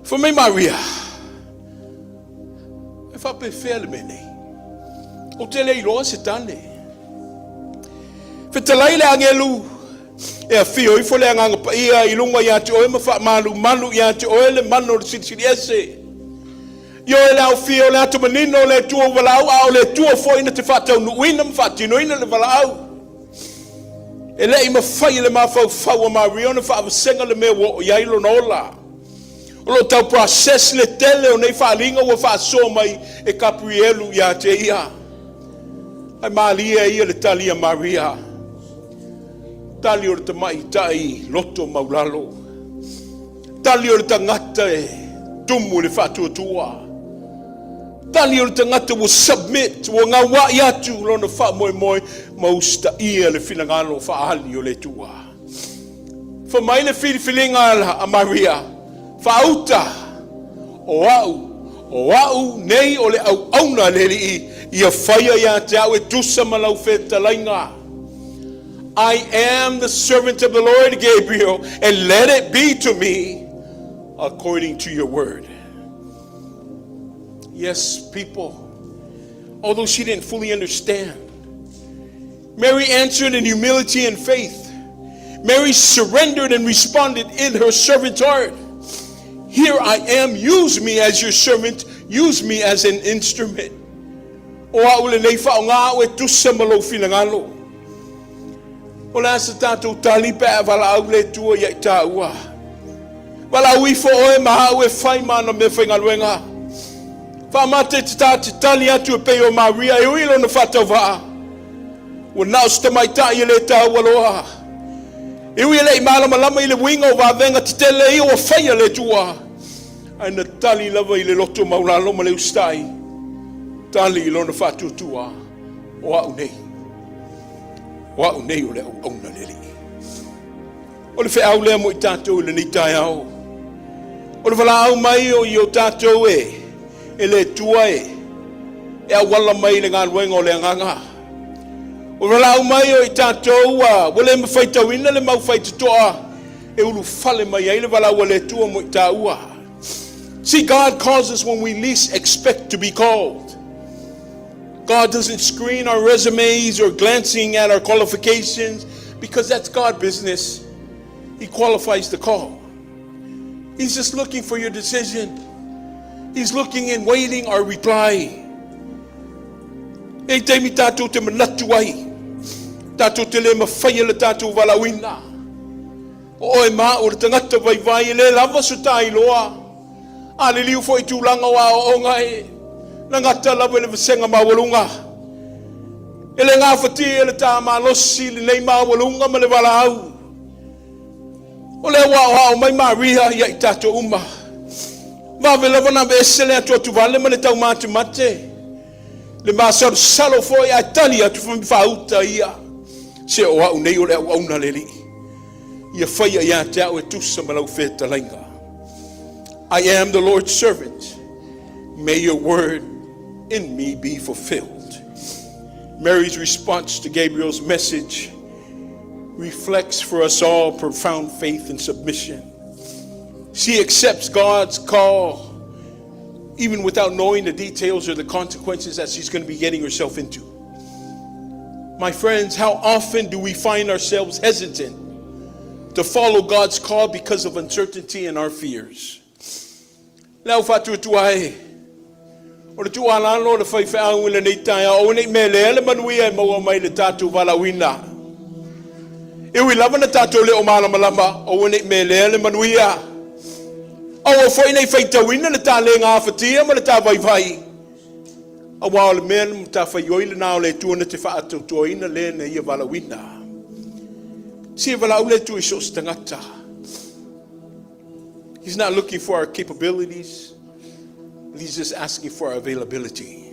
Fai mai Maria, e faapefea le mea nei. Ou te le iloa se tane. Fetalai le agelu, e afio ifo le Agaga Paia i luga ia te oe ma faamalumalu ia te oe le mana o le Silisili Ese. Ioe le aofia o le ata manino o le Atua o valaau, a o le Atua foi na te faataunuuina ma faatinoina le valaau. E le i mafai e le mafaufau a Maria ona faavasega le mea ua oo i ai lona ola. O lo o tau process le tele o nei faaaliga ua faasoa mai e Kaprielu ia te ia. Ae malie ia le tali a Maria. Tali o le tamaitai loto maulalo. Tali o le tagata e tumu i le faatuatua. Tali o le tagata ua submit, ua gauai atu lona faamoemoe ma usitaia le finagalo faaali o le Atua. Fai mai le filifiliga a Maria, faauta, o a'u, o a'u nei o le auauna a le Alii, ia faia ia te a'u e tusa ma lau fetalaiga. I am the servant of the Lord, Gabriel, and let it be to me according to your word. Yes, people, although she didn't fully understand, Mary answered in humility and faith. Mary surrendered and responded in her servant's heart. Here I am, use me as your servant, use me as an instrument. O a'u lenei faaaoga a'u e tusa ma lou finagalo. O le a se tatou tali pe a valaau le Atua ia i tāua? Valaau ifo oe ma au e fai ma ana meafaigaluega. Faamate te ta te tali atu e pei o Maria e ui lona faatauvaa. Ua na o se tamaitai e le taua loa. E ui e le i malamalama i le uiga o vavega tetele ia ua faia le Atua. Ae na tali lava i le loto maulalo ma le usitai. Tali i lona faatuatua, o au nei. O au nei o le auauna a le Alii. O le feau lea mo i tatou i lenei taeao. O le valaau mai o i o tatou e, e le Atua e, e auala mai i le galuega o le agaga. O le valaau mai o i tatou ua, ua le mafaitauina le mau faitotoa e ulufale mai ai le valaau a le Atua mo i taua. See, God calls us when we least expect to be called. God doesn't screen our resumes or glancing at our qualifications because that's God business. He qualifies the call. He's just looking for your decision. He's looking and waiting our reply. E taimi tatou te manatu ai. Tatou te le mafaia le tatou valaauina. O oe ma au o le tagata vaivai e le lava so ta iloa. A liliu foi i tulaga o aoaoga e na gata lava i le vasega maualuga. E le gafatia le ta malosi lenei maualuga ma le valaau. O lea ua aoao mai Maria ia i tatou uma. Vave lava na aveese le atuatuvale ma le taumatemate. Le masalosalo foi ae tali atu faauta ia. Se o au nei o le auauna a le Alii. Ia faia ia te au e tusa ma lau fetalaiga. I am the Lord's servant. May your word in me be fulfilled. Mary's response to Gabriel's message reflects for us all profound faith and submission. She accepts God's call even without knowing the details or the consequences that she's going to be getting herself into. My friends, how often do we find ourselves hesitant to follow God's call because of uncertainty and our fears? Le au faatuatua e, o le tuualalo o le faifeau i lenei taeao, aua ne i melea le manuia e maua mai le tatou valaauina. E ui lava na tatou le o malamalama, aua ne i melea le manuia. Aua foi ne i faitauina le ta le gafatia ma le ta vaivai. Aua o le mea na matafaioi lena o le Atua na te faatoatoaina le na ia valaauina. Se e valaau le Atua i so o se tagata. He's not looking for our capabilities. He's just asking for our availability.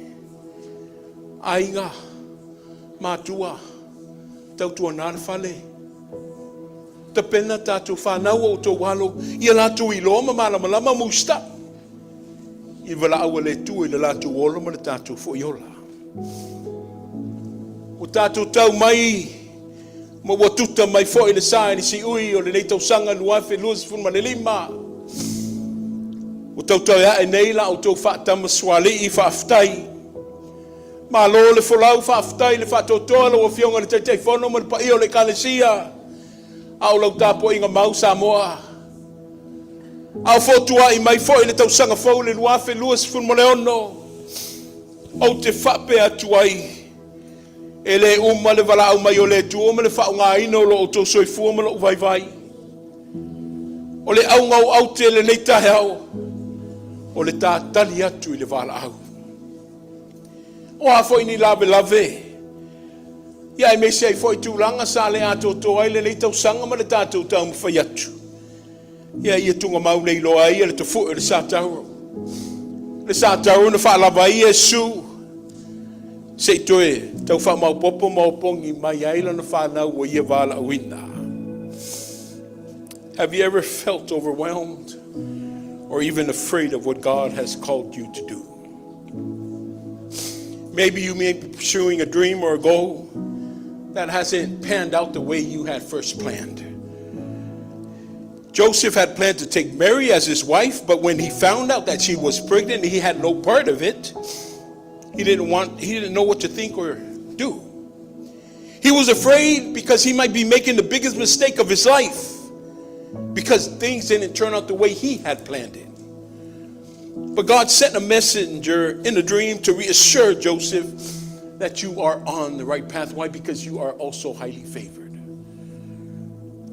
Aiga, matua, tautuana le fale. Tapena tatou fanau o outou alo, ia latou iloa ma malamalama ma usitai i valaau a le Atua i le latou ola ma le tatou foi ola. Ua tatou tau mai ma ua tuta mai foi le sa i le siui o lenei tausaga 2025. Ua tautai ae nei la outou faatama sualii faafetai. Malo le folau faafetai le faatoatoa lau Afioga i le Taitaifono ma le paia o le Ekalesia. A o lau tapuaiga mau Samoa. A o fotuai mai foi le tausaga fou le 2026. Ou te faapea atu ai, e le uma le valaau mai o le Atua ma le faaaogaina o lo outou soifua ma lou vaivai. O le auga o aute lenei taeao, o le tātali atu i le valaau. O a foi ni lavelave, ia aemaise ai foi tulaga sa le atoatoa ai lenei tausaga ma le tatou taumafai atu. Ia ia tugamau le iloa ai le tafue o le Satauro. Le Satauro na faalava ai Iesu se i toe tau faamaopoopo ma opogi mai ai lana fanau ua ia valaauina. Have you ever felt overwhelmed or even afraid of what God has called you to do? Maybe you may be pursuing a dream or a goal that hasn't panned out the way you had first planned. Joseph had planned to take Mary as his wife, but when he found out that she was pregnant, he had no part of it. He didn't know what to think or do. He was afraid because he might be making the biggest mistake of his life because things didn't turn out the way he had planned it. But God sent a messenger in a dream to reassure Joseph that you are on the right path. Why? Because you are also highly favored.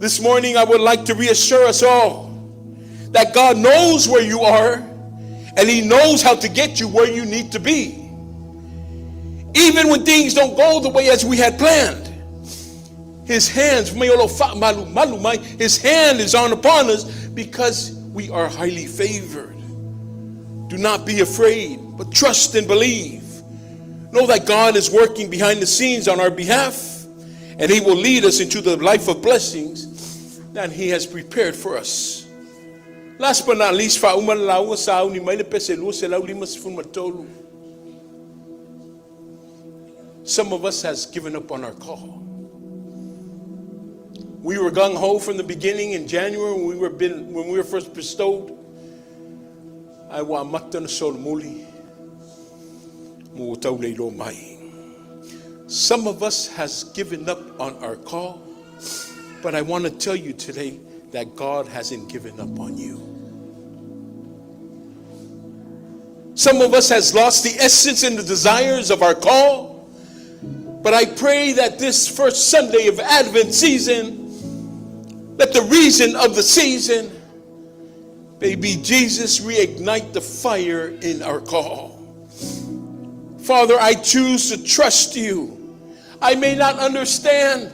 This morning, I would like to reassure us all That God knows where you are and He knows how to get you where you need to be. Even when things don't go the way as we had planned. His hands, his hand is on upon us because we are highly favored. Do not be afraid, but trust and believe. Know that God is working behind the scenes on our behalf, and He will lead us into the life of blessings that He has prepared for us. Last but not least, faauma le lauga sauni mai le pese 253. Some of us has given up on our call. We were gung ho from the beginning in January when we were first bestowed. Ae ua amata ona solomuli mo ua tau le iloa mai. Some of us has given up on our call, but I want to tell you today that God hasn't given up on you. Some of us has lost the essence and the desires of our call, but I pray that this first Sunday of Advent season, that the reason of the season may be Jesus reignite the fire in our call. Father, I choose to trust you. I may not understand,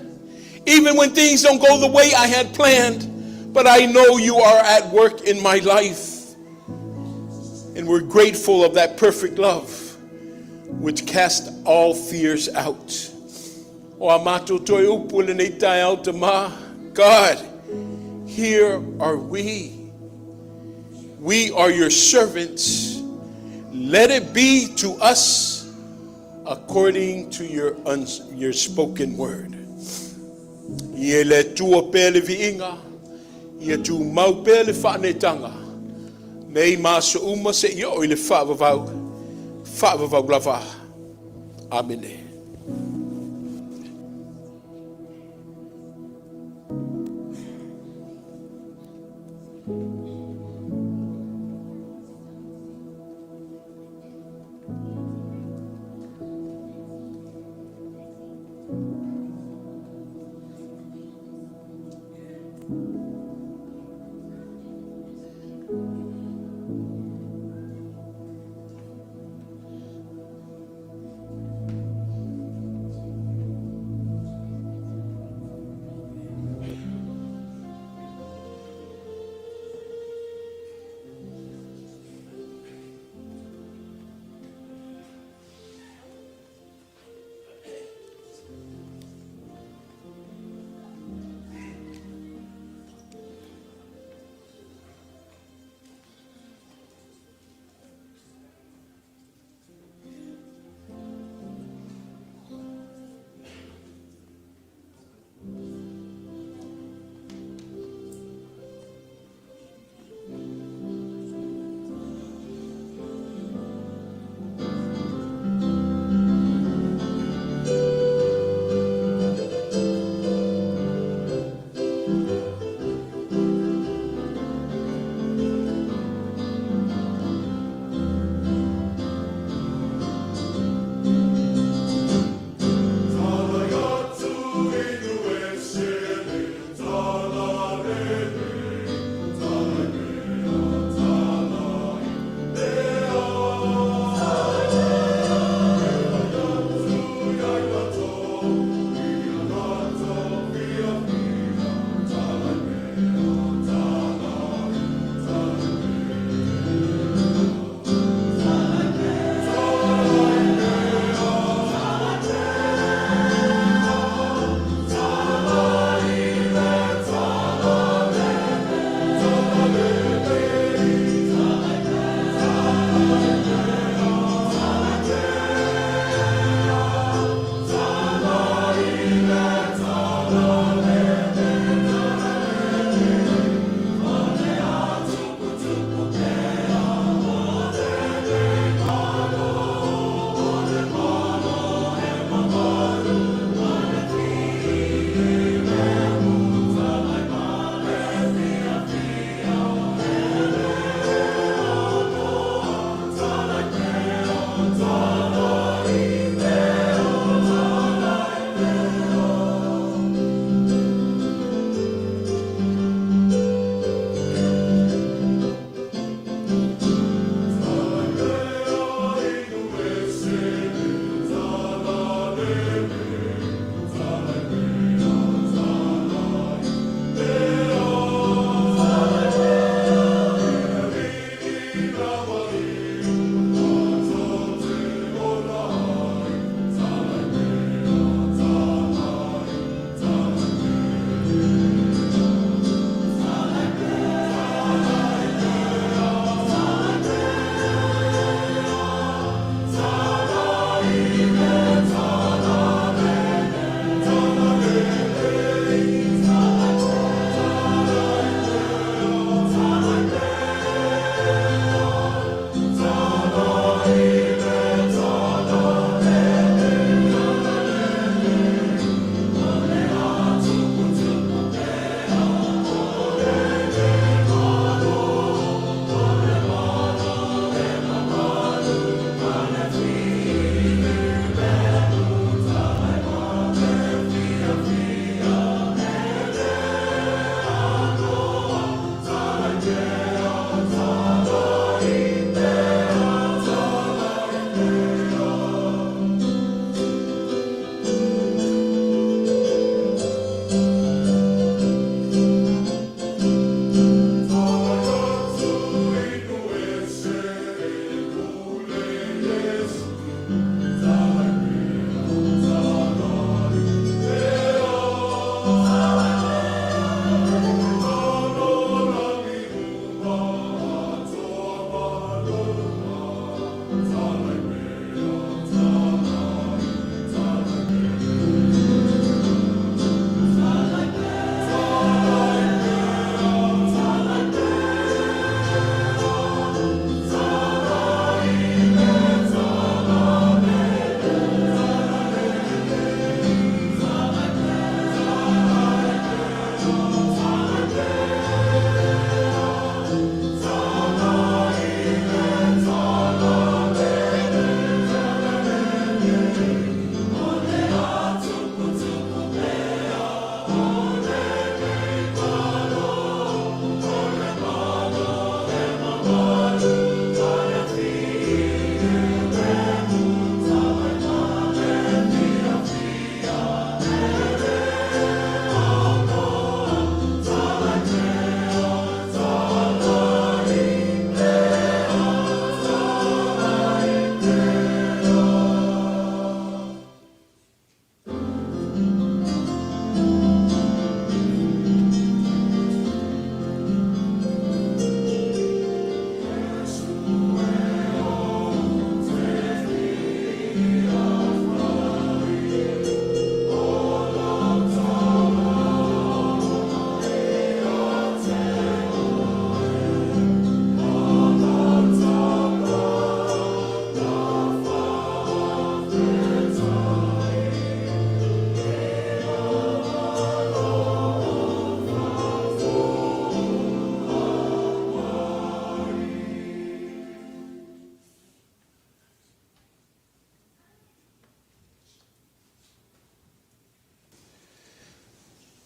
even when things don't go the way I had planned, but I know you are at work in my life. And we're grateful of that perfect love which casts all fears out. O a mātou toe upu lenei taeao Tamā. God, here are we. We are your servants. Let it be to us according to your spoken word. Ia le Atua pea le viiga, ia tumau pea le faanetaga, nei ma aso uma seia oo i le faavavau, faavavau lava. Amene.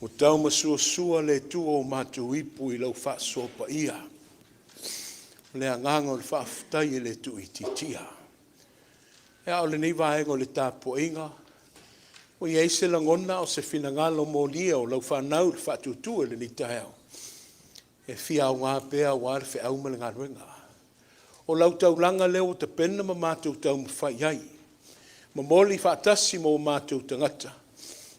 Ua taumasuasua le Atua o matou ipu i lau faasoa paia. O le agaga o le faafetai e le tuuitiitia. A o lenei vaega o le tapuaiga, ua i ai se lagona a o se finagalo molia o lau fanau i le faatuatua i lenei taeao, e fia aoga pea aua le feau ma le galuega. O lau taulaga lea ua tapena ma matou taumafai i ai, momoli faatasi ma o matou tagata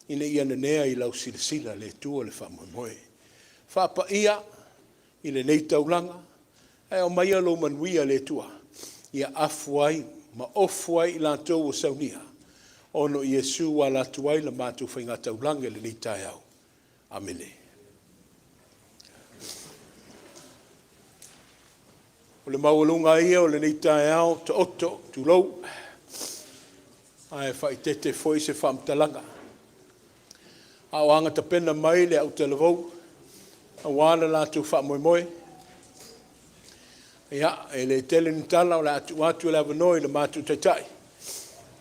ina ia nanea i lau silasila le Atua le faamoemoe. Faapaia i lenei taulaga, ae aumaia lou manuia le Atua ia afu ai ma ofu ai i latou ua saunia ona o Iesu ua ala atu ai la matou faigataulaga i lenei taeao. Amene. O le maualuga lava ia o lenei taeao, taoto, tulou, ae faaeteete foi se faamatalaga a o agatapena mai le autalavou aua le latou faamoemoe. Ia, e le tele ni tala, o le a tuu atu le avanoa i le matou Taitai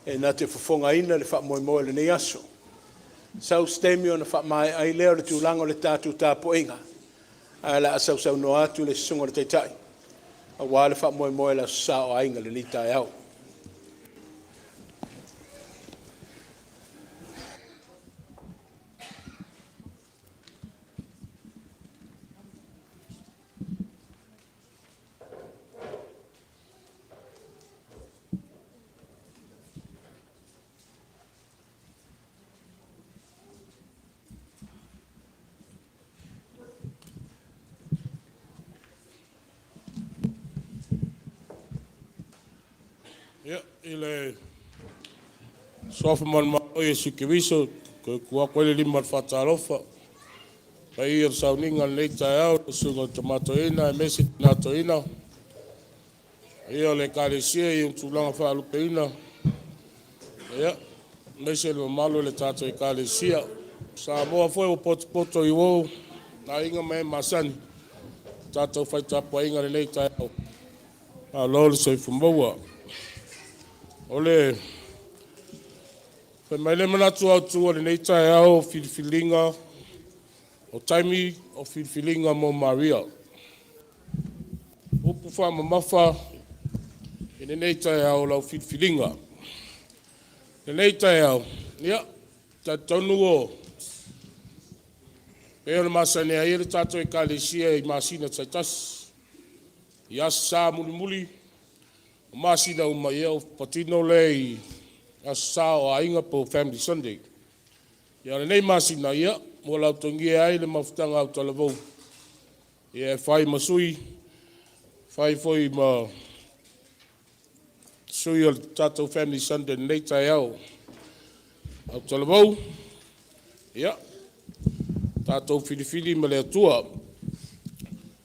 e na te fofogaina le faamoemoe o lenei aso. Sau se taimi ona faamaea ai lea o le tulaga o le tatou tapuaiga, ae o le a sausaunoa atu le Susuga i le Taitai aua le faamoemoe o le Aso Sa o Aiga i lenei taeao. Ia, i le suafa manumalo o Iesu Keriso e toe tuu atu ai le lima o le faatalofa i le paia o le sauniga i lenei taeao i le susuga i le Tama Toeaina aemaise le Tina Toeaina, le paia o le Ekalesia i ona tulaga faalupeina, aemaise le mamalu o le tatou Ekalesia. O Samoa foi ua potopoto i uo ma aiga ma e masani i le tatou fai tapuaiga i lenei taeao, malo le soifua maua. O le fai mai le manatu autu o lenei taeao, o filifiliga, o taimi o filifiliga mo Maria. Upu faamamafa i lenei taeao, o lau filifiliga. Lenei taeao, ia, e talitonu o pei ona masani ai le tatou Ekalesia i masina taitasi, i Aso Sa mulimuli o masina uma, ia ua patino lea i Aso Sa o Aiga po o Family Sunday. A o lenei masina, ia, ua lautogia ai le mafutaga a autalavou e fai ma sui, fai foi ma sui o le tatou Family Sunday i lenei taeao. Autalavou, ia, tatou filifili ma le Atua.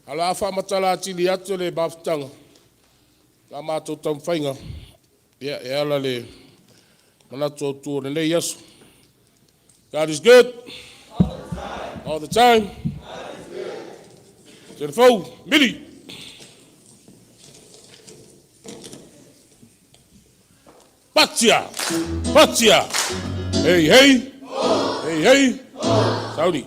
Ae o le a faamatala atili atu le mafutaga, la matou taumafaiga, ia, e ala i le manatu autu o lenei aso. God is good all the time. Telefou, mili. Patia! Patia! Hey, hey! Hey, hey! Sauni.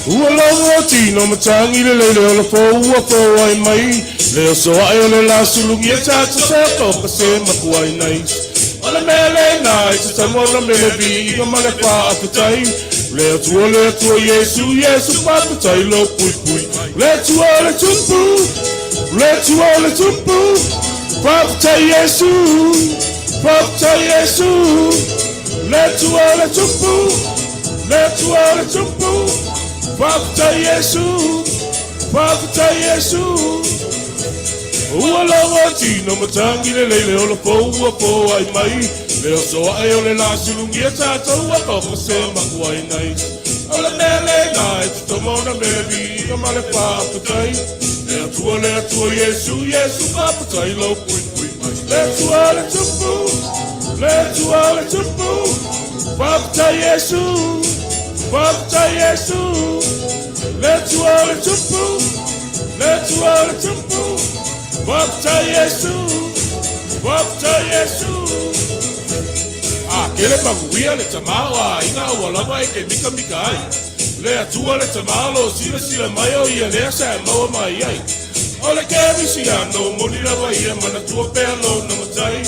Ua logo tino matagi le lele o le fou ua foai mai le oso ae o le la sulugia tata se ko ka se makua i nai. O le mele na i te tamu o na mele vi i ma le wha a te tai. Le Atua, le Atua, Iesu, Iesu, faafetai lou puipui. Le Atua o le Tupu, le Atua o le Tupu, faafetai Iesu, faafetai Iesu. Le Atua o le Tupu, le Atua o le Tupu, faafetai Iesu, faafetai Iesu. Ua logo tino matangi le leile o le pou ua poai mai. Le oso ae o le la sulugia tātou ua koko se makuai nei. O le mea le nā e te tomona mele viiga ma le faafetai. Le Atua, le Atua, Iesu, Iesu, faafetai lou puipui mai. Le Atua o le Tupu, le Atua o le Tupu, faafetai Iesu, faafetai Iesu. Le Atua o le Tupu, le Atua o le Tupu, faafetai Iesu, faafetai Iesu. A kele manuia le tamā o aiga ua lava e ke mikamika ai. Le Atua le tamā lo silasila mai o ia lea sa e maua mai ai. O le kerisiano moni lava ia manatua pea lona matai.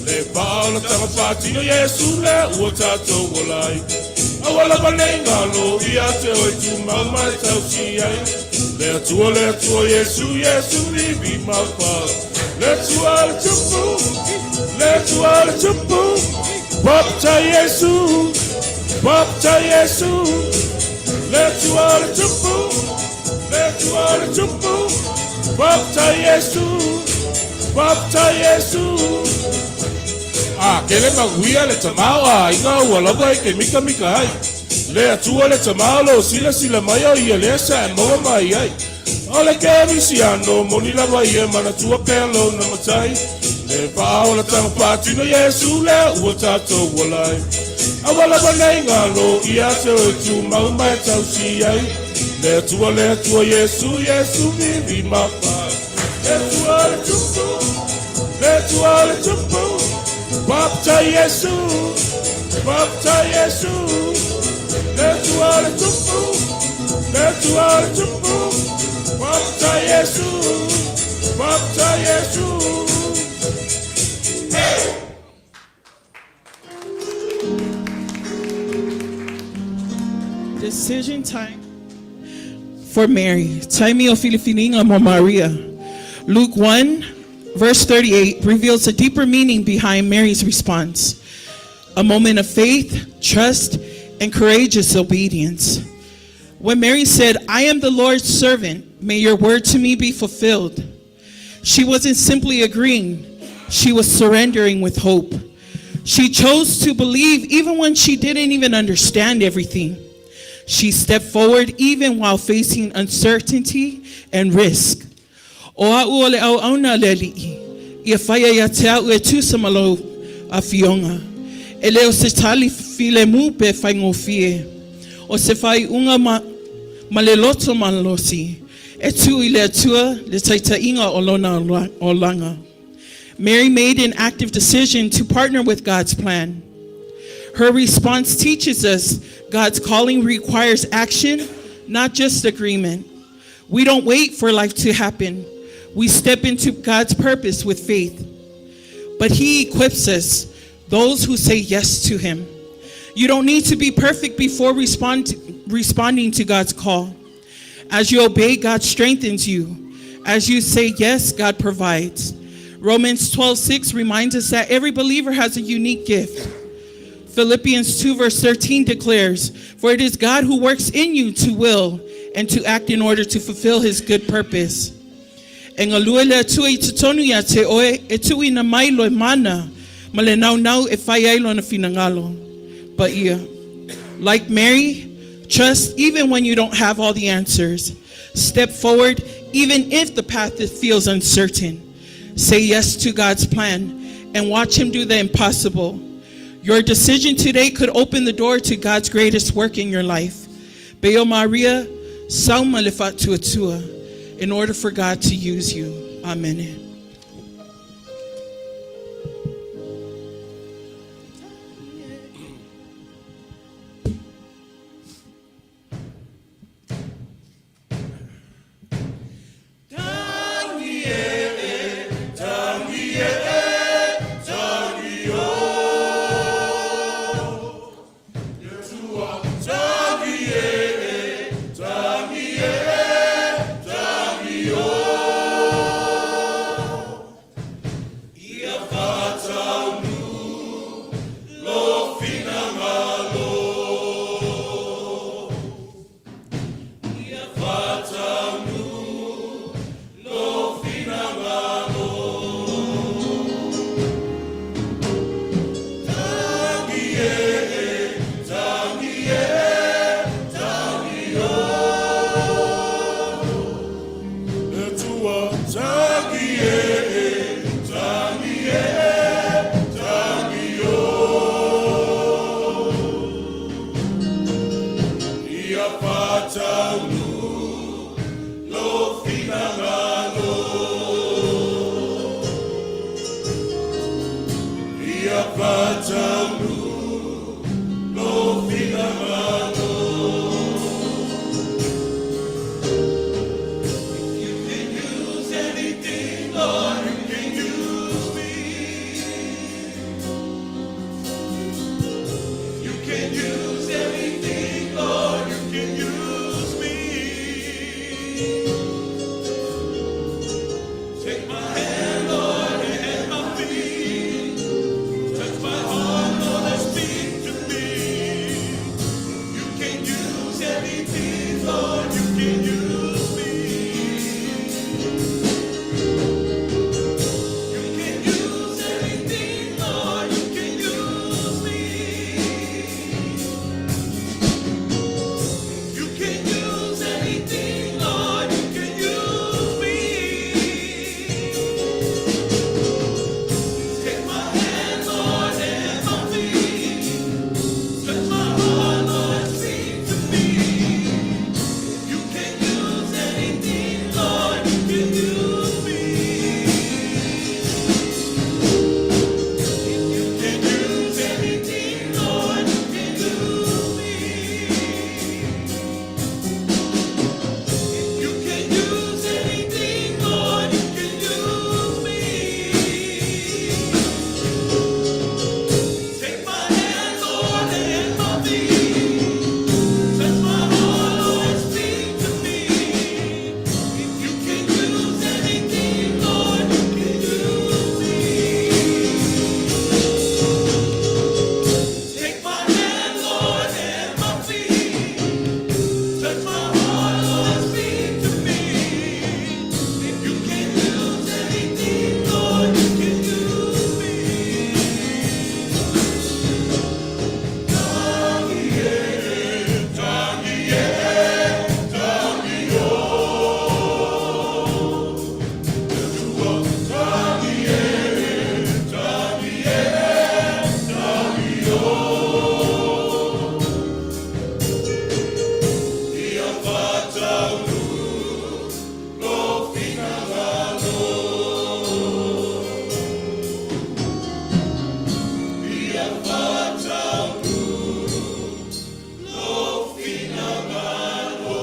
Le paa o le taga faatino Iesu lea ua tatou ola ai. Aua lava nei galo ia te oe tumau ma e tausi ai. Le Atua, le Atua, Iesu, Iesu, vivi ma fa. Le Atua o le Tupu, le Atua o le Tupu, faafetai Iesu, faafetai Iesu. Le Atua o le Tupu, le Atua o le Tupu, faafetai Iesu, faafetai Iesu. A kele manuia le tamā o aiga ua lava e ke mikamika ai. Le Atua le tamā o lo silasila mai o ia lea sa e maua mai ai. O le kerisiano moni lava ia manatua pea lona matai. Le paa o le taga faatino Iesu lea ua tatou ola ai. Aua lava nei galo ia te oe tumau ma e tausi ai. Le Atua, le Atua, Iesu, Iesu, vivi ma fa. Le Atua o le Tupu, le Atua o le Tupu, faafetai Iesu, faafetai Iesu. Le Atua o le Tupu, le Atua o le Tupu, faafetai Iesu, faafetai Iesu. Decision time for Mary. Taimi o filifiliga mo Maria. Luke 1, verse 38 reveals a deeper meaning behind Mary's response. A moment of faith, trust, and courageous obedience. When Mary said, "I am the Lord's servant, may your word to me be fulfilled," she wasn't simply agreeing, she was surrendering with hope. She chose to believe even when she didn't even understand everything. She stepped forward even while facing uncertainty and risk. O a'u o le auauna a le Alii, ia faia ia te a'u e tusa ma lou afioga. E le o se tali filemu pe faigofie. O se faaiuga ma, ma le loto malosi, e tuu i le Atua le taitaiga o lona olaga. Mary made an active decision to partner with God's plan. Her response teaches us God's calling requires action, not just agreement. We don't wait for life to happen. We step into God's purpose with faith. But He equips us, those who say yes to Him. You don't need to be perfect before responding to God's call. As you obey, God strengthens you. As you say yes, God provides. Romans 12:6 reminds us that every believer has a unique gift. Philippians 2, verse 13 declares, "For it is God who works in you to will and to act in order to fulfill his good purpose." E galue le Atua i totonu ia te oe, e tuuina mai loe mana ma le naunau e fai ai lona finagalo. Paia. Like Mary, trust even when you don't have all the answers. Step forward even if the path feels uncertain. Say yes to God's plan and watch Him do the impossible. Your decision today could open the door to God's greatest work in your life. Pei o Maria, sauma le faatuatua in order for God to use you. Amen. Ia faataunuu lou finagalo. Ia faataunuu lou finagalo. You can use anything, Lord, you can use me. You can use anything, Lord, you can use me. Take my hand, Lord, and my feet. Touch my heart, Lord, and speak to me. You can use anything, Lord, you can use me. You can use anything, Lord, you can use me. You can use anything, Lord, you can use me. Take my hand, Lord, and my feet. Touch my heart, Lord, speak to me. You can use anything, Lord, you can use me. You can use anything, Lord, you can use me. You can use anything, Lord, you can use me. Take my hand, Lord, and my feet. Touch my heart, Lord, speak to me. If you can use anything, Lord, you can use me. Take my hand, Lord, and my feet. Touch my heart, Lord, speak to me. If you can use anything, Lord, you can use me. Tangi e, tangi o. Tangi e, tangi e, tangi o. Ia faataunuu lou finagalo. Ia faataunuu lou finagalo.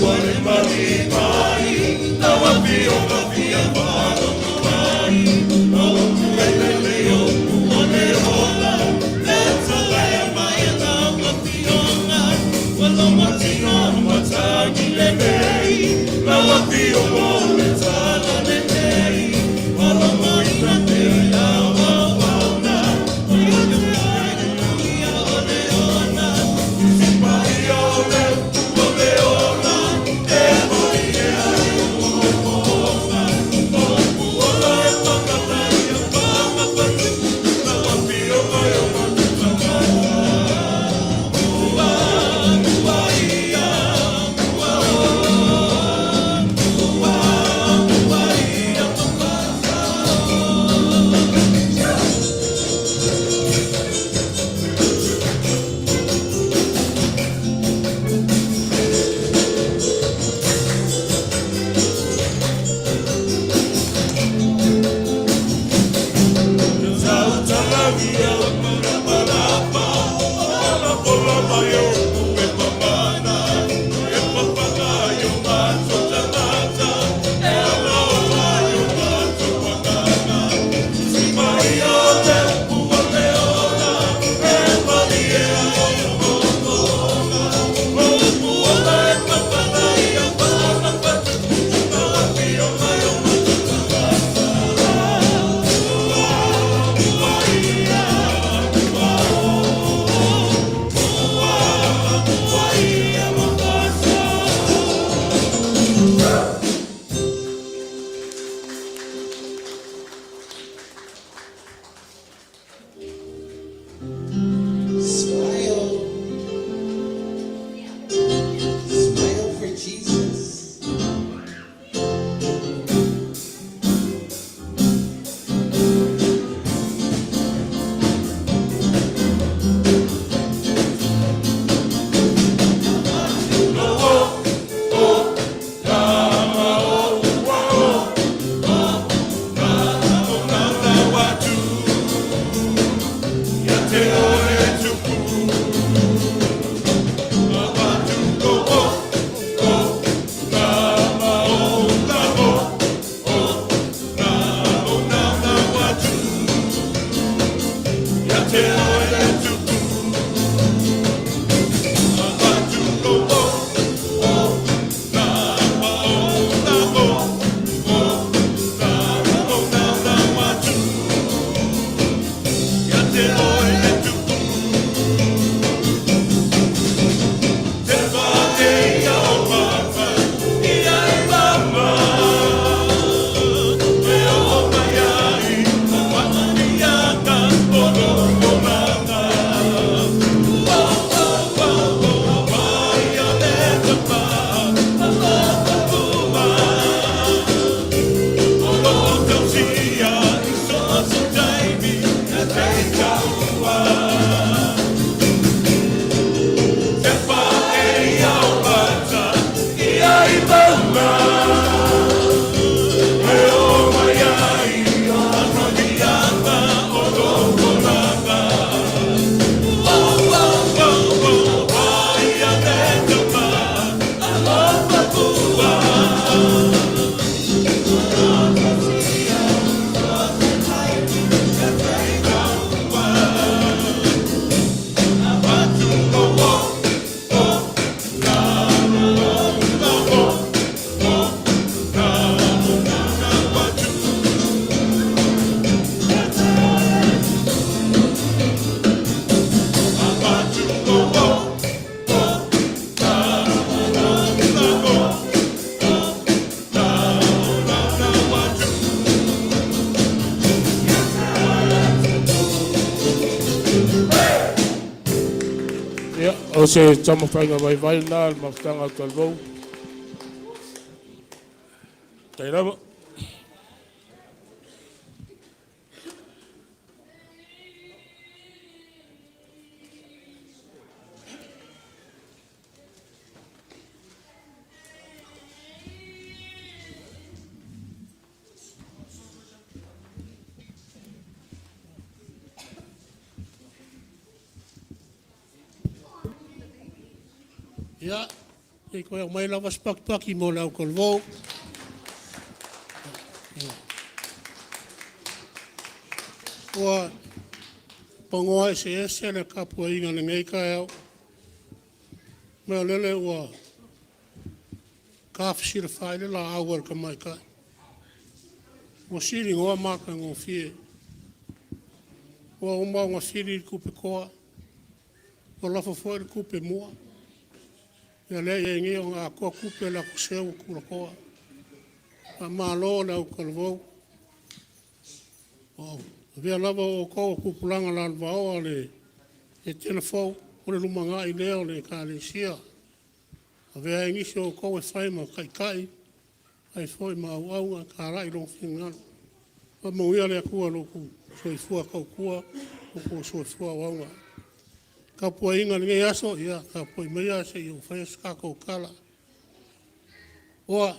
Ua le mai lau afioga fia faalogo ai lau lele upu o le ola le talae mai lau afioga ua logo tino matagi lelei lau afioga o le tala lelei ua logoina pea lau auauna o ia te o le ona Tusi Paia o le upu o le ola e mai e ai o upu ola e whakatai a panga whatupu lau afioga e o matou tagata. Ua, ua ia, ua o, ua. O se taumafaiga vaivai lena a le Mafutaga o Talavou. Faafetai lava. Ia, se i toe aumai lava se pakipaki mo le au talavou. Ua panoa eseese le tapuaiga i lenei taeao, ma o lele ua tafesilafai le laau a le tamaitai, ua siligoa matagofie. Ua uma ona fili le tupetoa, ua lafo foi le tupe mua, ia lea ua i ai nei ona atoa tupe le atoseu o tulatoa. Faamalo le autalavou, ua avea lava o outou o tupulaga lalovaoa o le Etena Fou o le lumanai lea o le Ekalesia. Ua avea ai nisi o outou e fai ma taitai, e fai foi ma auauna e talai Lona finagalo. Faamanuia le Atua i lo outou soifua tautua ma lo outou soifua auauna. Le tapuaiga i lenei aso, ia tapuai maia se i ou faia se tatou tala. Ua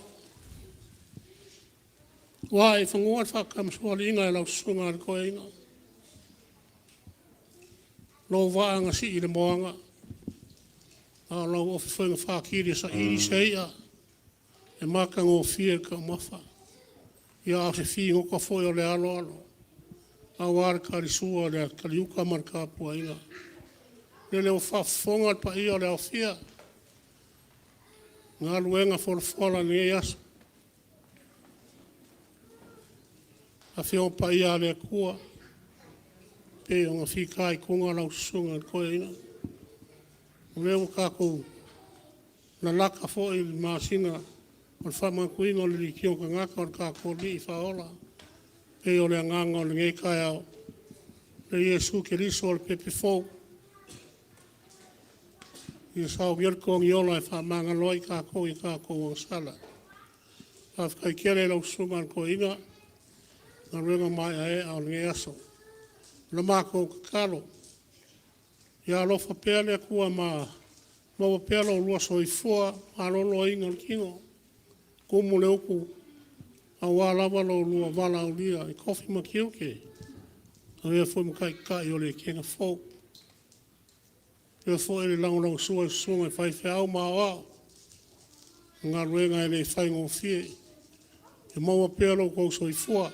ae i fanua le faatamasoaliiga i lau Susuga i le Toeaina, lou vaa na sii i le moana a o lau ofi foi na fatili e saili se i'a e matagofie le taumafa, ia a o se figota foi o le aloalo aua le talisua i le taliuta ma le tapuaiga. Lele ua faafofoga le paia o le aofia i galuega folafola i lenei aso, Afioga Paia a le Atua e pei ona fitaituga lau Susuga i le Toeaina. O lea ua tatou lalata foi i le masina o le faamanatuina o le Liki o Tagata o le tatou Alii Faaola. E pei o le agaga o lenei taeao, o Iesu Keriso o le pepe fou, ia saunia le togiola e faamagalo ai tatou i a tatou agasala. Faafetai tele i lau Susuga i le Toeaina i galuega maeaea o lenei aso. O le matou tatalo, ia alofa pea le Atua ma maua pea lo oulua soifua maloloina o le tino, tumu le utu aua lava lo oulua valaaulia i tofi ma tiute, avea foi ma Taitai o le Ekena fou. Faapea foi le lagolagosua i susuga i faifeau ma aoao, o le galuega e le faigofie. Ia maua pea lo outou soifua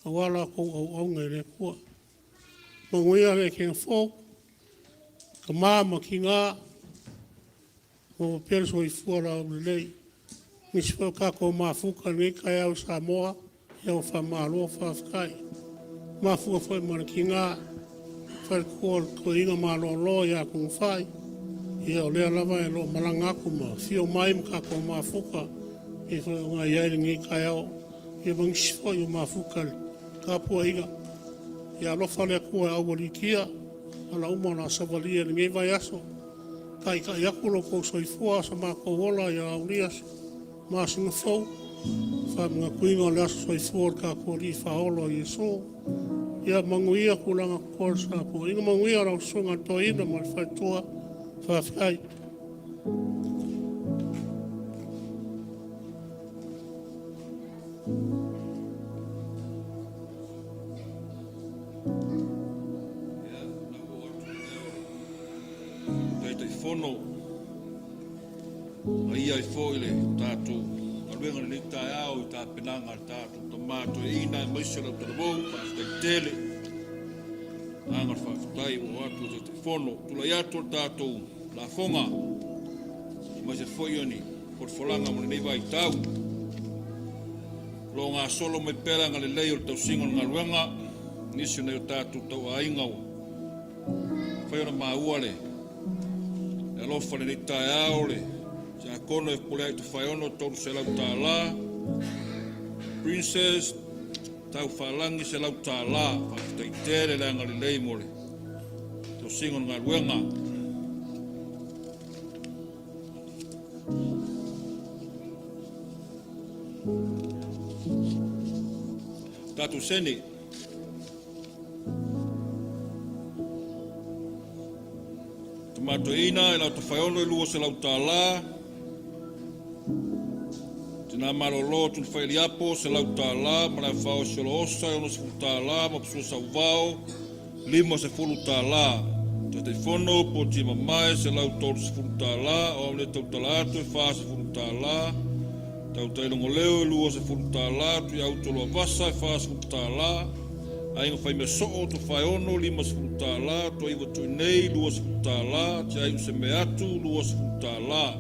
aua la outou auauna i le Atua. Manuia le Ekena fou, tama ma tina, maua pea le soifua laulelei. Nisi foi o tatou mafuta i lenei taeao i Samoa, ia ua faamalo faafetai. Mafuta foi ma le tina, faletua o le toeaina malolo ia Tuifai, ia o lea lava o lo o malaga atu ma afio mai ma tatou mafuta e pei foi ona i ai lenei taeao, ia ma nisi foi o mafuta i le tapuaiga. Ia alofa le Atua i le aualiitia i ala uma o le a savalia i lenei vaiaso, taitai atu lo outou soifua a o so matou ola ia aulia le masina fou i le faamanatuina o le aso soifua o le tatou Alii Faaola o Iesu. Ia manuia tulaga o le tapuaiga, manuia lau Susuga i le Toeaina ma le faletua. Faafetai. Ia, ona ou oo atu lea o le Taitaifono e agai ai foi le tatou galuega i lenei taeao i tapenaga a le tatou tama toeaina aemaise le autalavou. Faafetai tele. O le agaga o le faafetai ua oo atu i le Taitaifono. Tulai atu o le tatou lafoga aemaise foi o ni folafolaga mo lenei vaitau. O lo o gasolo mai pea le agalelei o le tausiga o le galuega i nisi o nai o tatou tauaiga ua mafai ona maua le alofa i lenei taeao le siakono e Fepuleai Tofaeono e $300, Princess Taufaalagi $100. Faafetai tele le agalelei mo le tausiga o le galuega. Tatou sene. Tama Toeaina e lau Tofaeono e $200. Tina Malolo Tulafaeliapo $100, Malaefao Siolosa e $60 ma Sua Sauvao $50. Taitaifono Poti Mamae $130, o au nei tautala atu e $40, Tautai Logoleo e $20, Tuiauto Luavasa e $40, Aiga Faimea Soo Tofaeono $50, Toaiva Tuinei $20, Tiaiu Semeatu $20,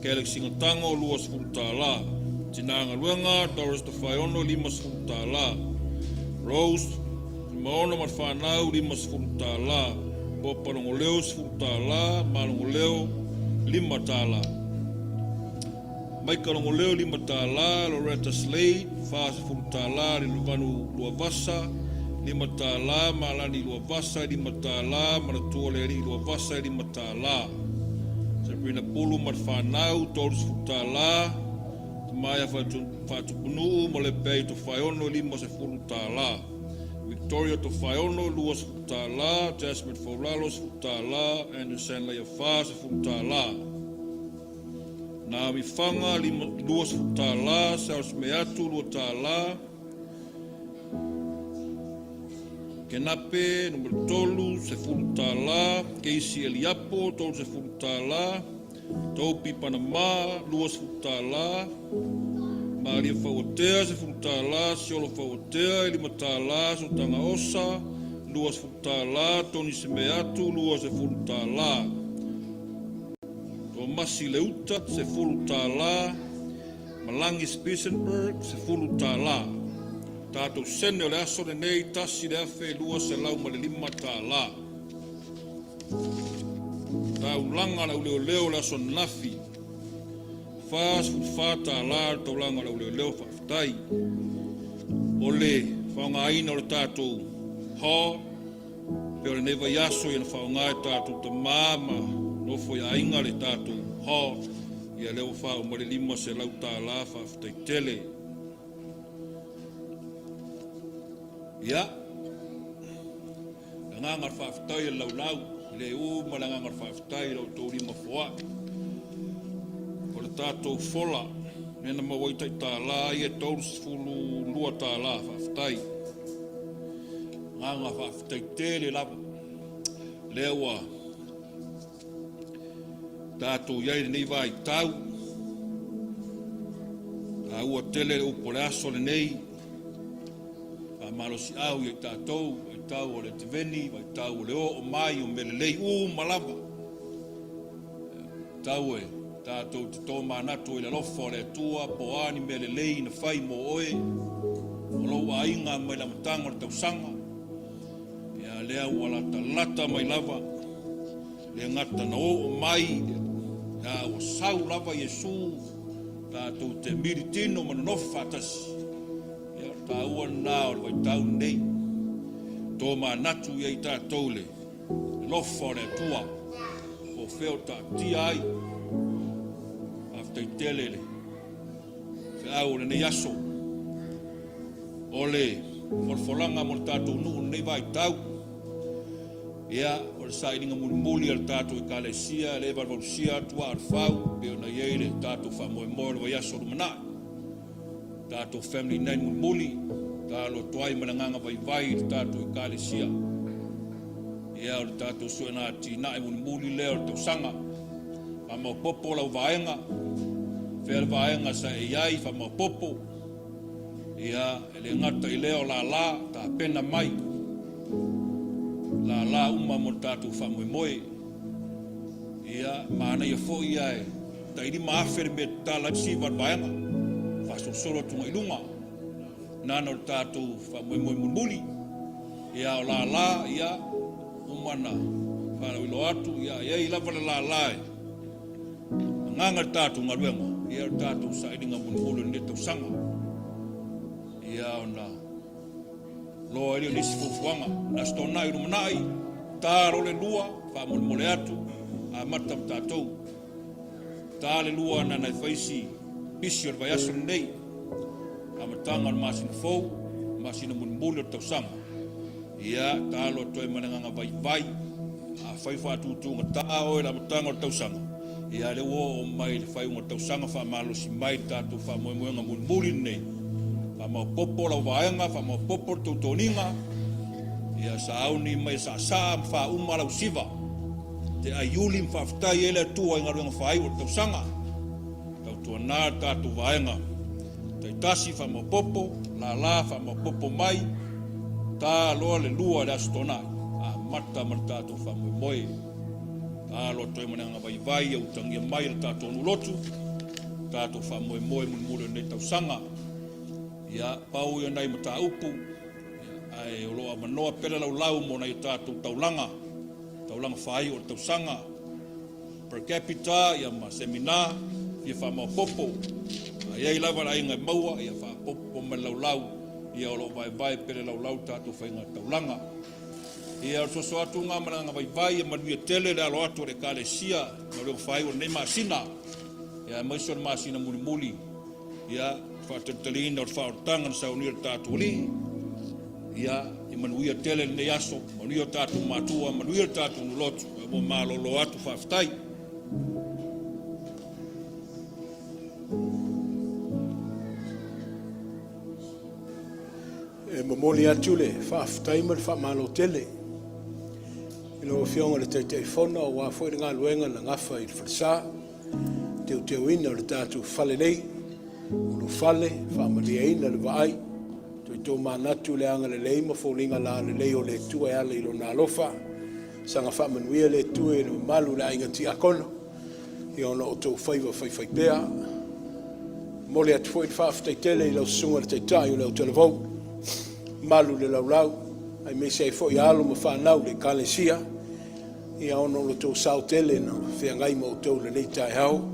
Galaxy Gatago $20, Tina Galuega Doris Tofaeono $50, Rose Maono ma le fanau $50, Popa Logoleo $10, Malogoleo $5. Maika Logoleo $5, Loretta Slade $40, Lilomanu Luavasa $5, Malani Luavasa $5, Manatua le Alii Luavasa $5. Sabrina Pulu ma le fanau $30, Tamaia Faatupunuu ma le Pei Tofaeono $50. Victoria Tofaeono $20, Jasmine Faulalo $10, Anderson Leiafa $10. Naomi Faga $20, Sales Meatu $2, Kenape numera 3 $10, Casey Eliapo $30, Topi Panama $20, Maria Fauatea $10, Siolo Fauatea $5, Sotaga Osa $20, Tony Semeatu $20. Tomasi Leuta, $10. Malangi Spisenberg, $10. Tatou sene o le aso lenei, $1,205. Taulaga a le auleoleo o le aso ananafi, $44 le taulaga o le auleoleo, faafetai. O le faaaogaina o le tatou hall, pei o lenei vaiaso ia na faaaoga e tatou tama ma nofo i aiga le tatou hall, ia lea ua faauma le $500, faafetai tele. Ia, le agaga o le faafetai e le laulau, e le uma le agaga o le faafetai i lo outou lima foai. O le tatou fola, lea na maua ai tai tālā ia e $32, faafetai. Agaga faafetai tele lava. Lea ua tatou i ai i lenei vaitau, taua tele le upu o le aso lenei, faamalosiau ia i tatou, vaitau o le Eteveni, vaitau o le oo mai o mea lelei uma lava. Tau e tatou te tomanatu i le alofa o le Atua, po o a ni mea lelei na fai mo oe, o lou aiga mai le amataga o le tausaga, ia lea ua latalata mai lava, le gata na oo mai, ia ua sau lava Iesu, tatou te militino ma nonofo faatasi. Ia, o le taua lena o le vaitau lenei, tomanatu ia i tatou le alofa o le Atua, po o fea o taatia ai. Faafetai tele le feau o lenei aso, o le folafolaga mo le tatou nuu i lenei vaitau. Ia, o le sailiga mulimuli a le tatou Ekalesia, lea e valuvalusia atu aa o le fau, pei ona i ai le tatou faamoemoe o le vaiaso o lumanai. Tatou Family Night mulimuli, tatalo atu ai ma le agaga vaivai i le tatou Ekalesia. Ia, o le tatou suena atinae mulimuli lea o le tausaga. Faamaopopo lau vaega, fea le vaega sa e i ai, faamaopopo. Ia, e le gata i lea o lala, tapena mai lala uma mo le tatou faamoemoe. Ia, manaia foi ae tai $5,000 le mea e tatala ai le siva o le vaega, faasolosolo atu i luga. Nana o le tatou faamoemoe mulimuli. Ia, o lala, ia, uma na faalauiloa atu, ia, e i ai lava le lala e agaga le tatou galuega, ia, o le tatou sailiga mulimuli o lenei tausaga. Ia, ona loa ai lea o nisi fuafuaga. Le Aso Toonai lumanai, ta loa le 2, faamolemole atu, amata ma tatou. Ta le 2 nana e fai si pisi o le vaiaso lenei. Amataga o le masina fou, masina mulimuli o le tausaga. Ia, talo atu ai ma le agaga vaivai. Afai faatutugata oe i le amataga o le tausaga, ia lea ua oo mai i le faaiuga o le tausaga, faamalosi mai le tatou faamoemoega mulimuli lenei. Faamaopopo lau vaega, faamaopopo le tou toniga, ia sauni ma ia saasaa ma faauma lau siva. Te aiuli ma faafetai ai le Atua i galuega faaiu o le tausaga. Tautuana le tatou vaega taitasi faamaopopo, lala faamaopopo mai, ta loa le lua i le Aso Toonai, amata ma le tatou faamoemoe. Ta loa toe ma le aga vaivai ia utagia mai e le tatou nuu lotu, tatou faamoemoe mulimuli o lenei tausaga. Ia, pau ia nai mataupu, ia, ae o lo o avanoa pea le laulau mo nai o tatou taulaga, taulaga faaiu o le tausaga, per capita ia ma seminar fia faamaopopo. A i ai lava le aiga e maua, ia faapopo mai le laulau, ia o lo o vaevae pea le laulau le tatou faiga taulaga. Ia o le soso atu ga ma le agaga vaivai ia manuia tele le alo atu o le Ekalesia i galuega faaiu o lenei masina, ia aemaise o le masina mulimuli, ia faatalitaliina o le faaolataga na saunia e le tatou Alii. Ia, ia manuia tele lenei aso, manuia o tatou matua, manuia le tatou nulotu, ua malolo atu, faafetai. E momoli atu le faafetai ma le faamalo tele i lau Afioga i le Taitaifono aua foi le galuega na gafa i le falesa, teuteuina o le tatou fale nei, ulufale, faamalieina le vaai, toe tomanatu i le agalelei ma foliga lalelei o le Atua e ala i Lona alofa. Saga faamanuia le Atua i le mamalu o le aiga tiakono i ona outou faiva faifaipea. Momoli atu foi le faafetai tele i lau susuga i le Taitai o le Autalavou, mamalu i le laulau, aemaise ai foi alo ma fanau i le Ekalesia, ia ona o lo outou sao tele na feagai ma outou i lenei taeao.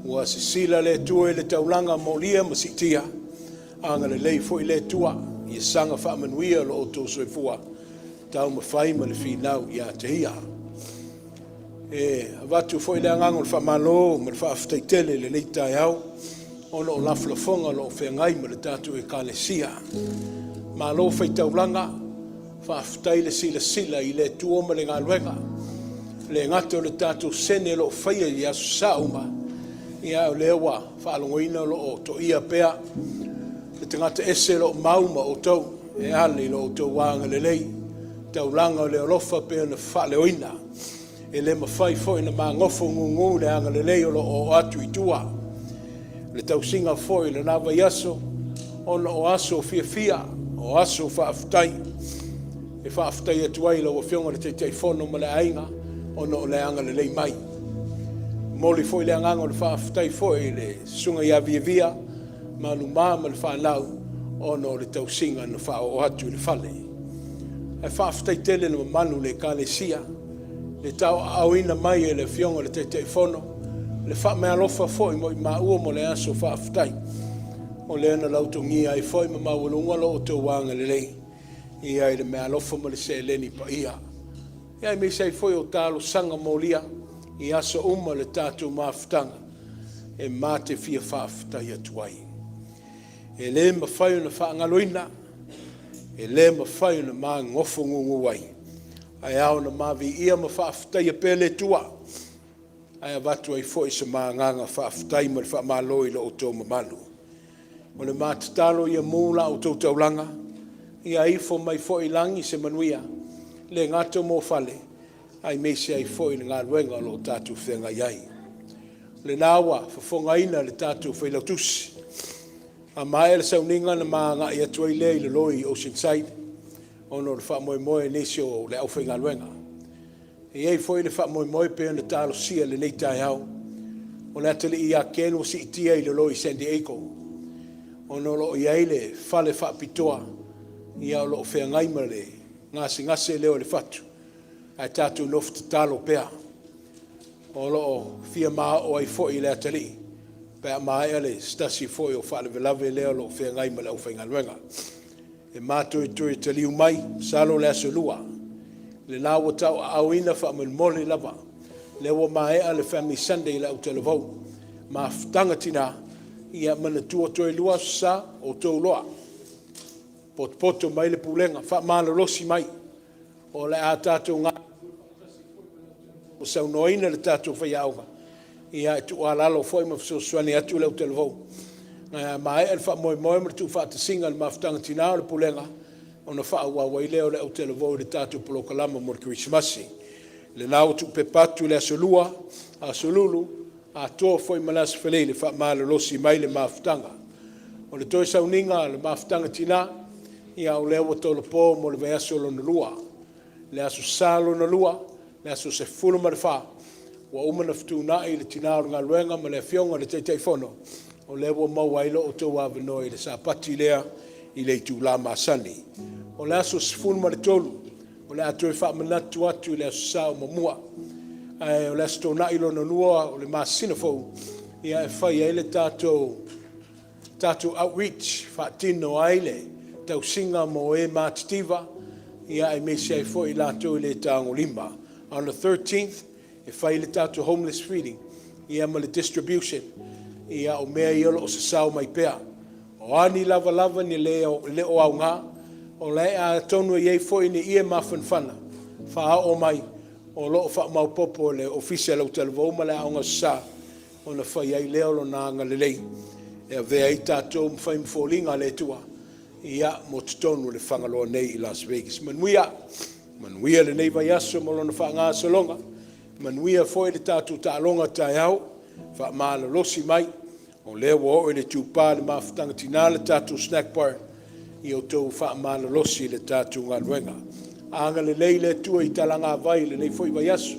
Ua sisila le Atua i le taulaga molia ma siitia, agalelei foi le Atua, ia saga faamanuia lo outou soifua taumafai ma le finau ia te Ia. E avatu foi le agaga o le faamalo ma le faafetai tele i lenei taeao ona o lafolafoga o lo o feagai ma le tatou Ekalesia. Malo faitaulaga, faafetai le silasila i le Atua ma le galuega. E le gata o le tatou sene o lo o faia i Aso Sa uma, ia a o lea ua faalogoina o lo o toia pea le tagata ese o lo o mau ma outou e ala i lo outou agalelei, taulaga o le alofa pei ona faaleoina. E le mafai foi ona magofo gugu le agalelei o lo o oo atu i tua. O le tausiga foi i lena vaiaso, ona o aso fiafia, o aso faafetai. E faafetai atu ai i lau Afioga i le Taitaifono ma le aiga ona o le agalelei mai. E momoli foi le agaga o le faafetai foi i le Susuga ia Viavia Maluma ma le fanau ona o le tausiga na faaoo atu i le fale. Ae faafetai tele i le mamalu o le Ekalesia le tauaaoina mai e le Afioga i le Taitaifono, le faameaalofa foi mo i maua mo le aso faafetai, o lea na lautogia ai foi ma maualuga lo outou agalelei ia i le meaalofa ma le seleni paia, ia aemaise ai foi o talosaga molia i aso uma o le tatou mafutaga e ma te fia faafetai atu ai. E le mafai ona faagaloina, e le mafai ona magofo gugu ai, ae ao ona ma viia ma faafetaia pea le Atua, ae avatu ai foi se ma agaga faafetai ma le faamalo i lo outou mamalu. O le ma tatalo ia mu la outou taulaga, ia ifo mai foi i lagi se manuia, le gata mo fale, aemaise ai foi le galuega o lo o tatou feagai ai. O lena ua fofogaina le tatou Failautusi. A maea le sauniga ona ma agai atu ai lea i le loi i Oceanside ona o le faamoemoe i nisi o le aufaigaluega. E i ai foi le faamoemoe pei ona talosia i lenei taeao, o le atalii ia Ken ua siitia i le loi i San Diego ona o lo o i ai le fale faapitoa ia o lo o feagai ma le gasegase lea o le fatu, ae tatou nofo tatalo pea. O lo o fia maoo ai foi le atalii pe a maea le se tasi foi o faalavelave lea o lo o feagai ma le aufaigaluega. E matoetoe taliu mai, masalo o le aso Lua, lena ua tauaaoina faamolemole lava, lea ua maea le Family Sunday i le autalavou, mafutaga tina. Ia manatua toe 2 Aso Sa, outou loa. Potopoto mai le pulega, faamalolosi mai. O le a tatou galulue faatasi foi ma le saunoaina le tatou faiaoga, e tuualalo foi ma fesoasoani atu le autalavou. A maea le faamoemoe ma le tuufaatasiga o le Mafutaga a Tina o le Pulega, ona faaauau ai lea o le autalavou i le tatou polokalama mo le Kerisimasi. O lena ua tuupepa atu i le Aso Lua, Aso Lulu, atoa foi ma le Aso Faraile, faamalolosi mai le mafutaga. O le toe sauniga o le Mafutaga a Tina, ia o lea ua tolopo mo le vaiaso lona lua. Le Aso Sa lona lua, le aso 14, ua uma ona fetuunai le tina o le galuega ma le Afioga i le Taitaifono, o lea ua maua ai lo outou avanoa i le Sapati lea i le itula masani. O le aso 13, o le a toe faamanatu atu i le Aso Sa o muamua, ae o le Aso Toonai lona lua o le masina fou, e fai ai le tatou outreach, e faatino ai le tausiga mo e matitiva, aemaise ai foi i latou e le tagolima. On the 13th, e fai le tatou homeless feeding ma le distribution o mea ia o lo o sasao mai pea. O a ni lavalava ni le o aoga, atonu e i ai foi ni ie mafanafana, faaoo mai o lo o faamaopoopo e le Ofisa o le Autalavou ma le Aoga Aso Sa, ona fai ai lea o Lona agalelei e avea ai tatou ma fai ma foliga o le Atua mo totonu o le Fagaloa nei i Las Vegas. Manuia, manuia lenei vaiaso ma lona faagasologa, manuia foi le tatou taaloga taeao. Faamalolosi mai, o lea ua oo i le itupa i le Mafutaga a Tina le tatou snack bar, ia outou faamalolosi i le tatou galuega. Agalelei le Atua i talagavai i lenei foi vaiaso.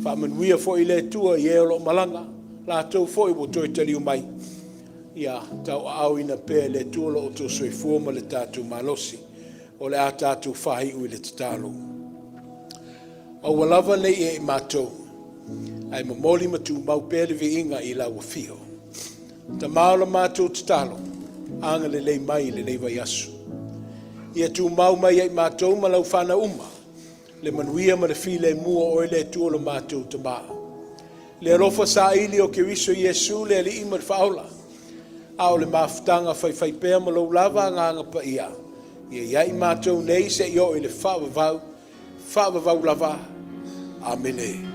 Faamanuia foi le Atua i e o lo o malaga, latou foi ua toe taliu mai, ia tauaaoina pea e le Atua lo outou soifua ma le tatou malosi. O le a tatou faaiu i le tatalo. Aua lava ne i e i matou, ae momoli ma tumau pea le viiga i lau afio. Tama o la matou tatalo, agalelei mai i lenei vaiaso. Ia tumau mai ia i matou ma lau fanau uma le manuia ma le filemu o oe le Atua lo matou Tama. Le alofa saili o Keriso Iesu le Alii ma le Faaola, a o le mafutaga faifaipea ma lou lava Agaga Paia, ia i ai matou nei seia oo i le faavavau, faavavau lava. Amene.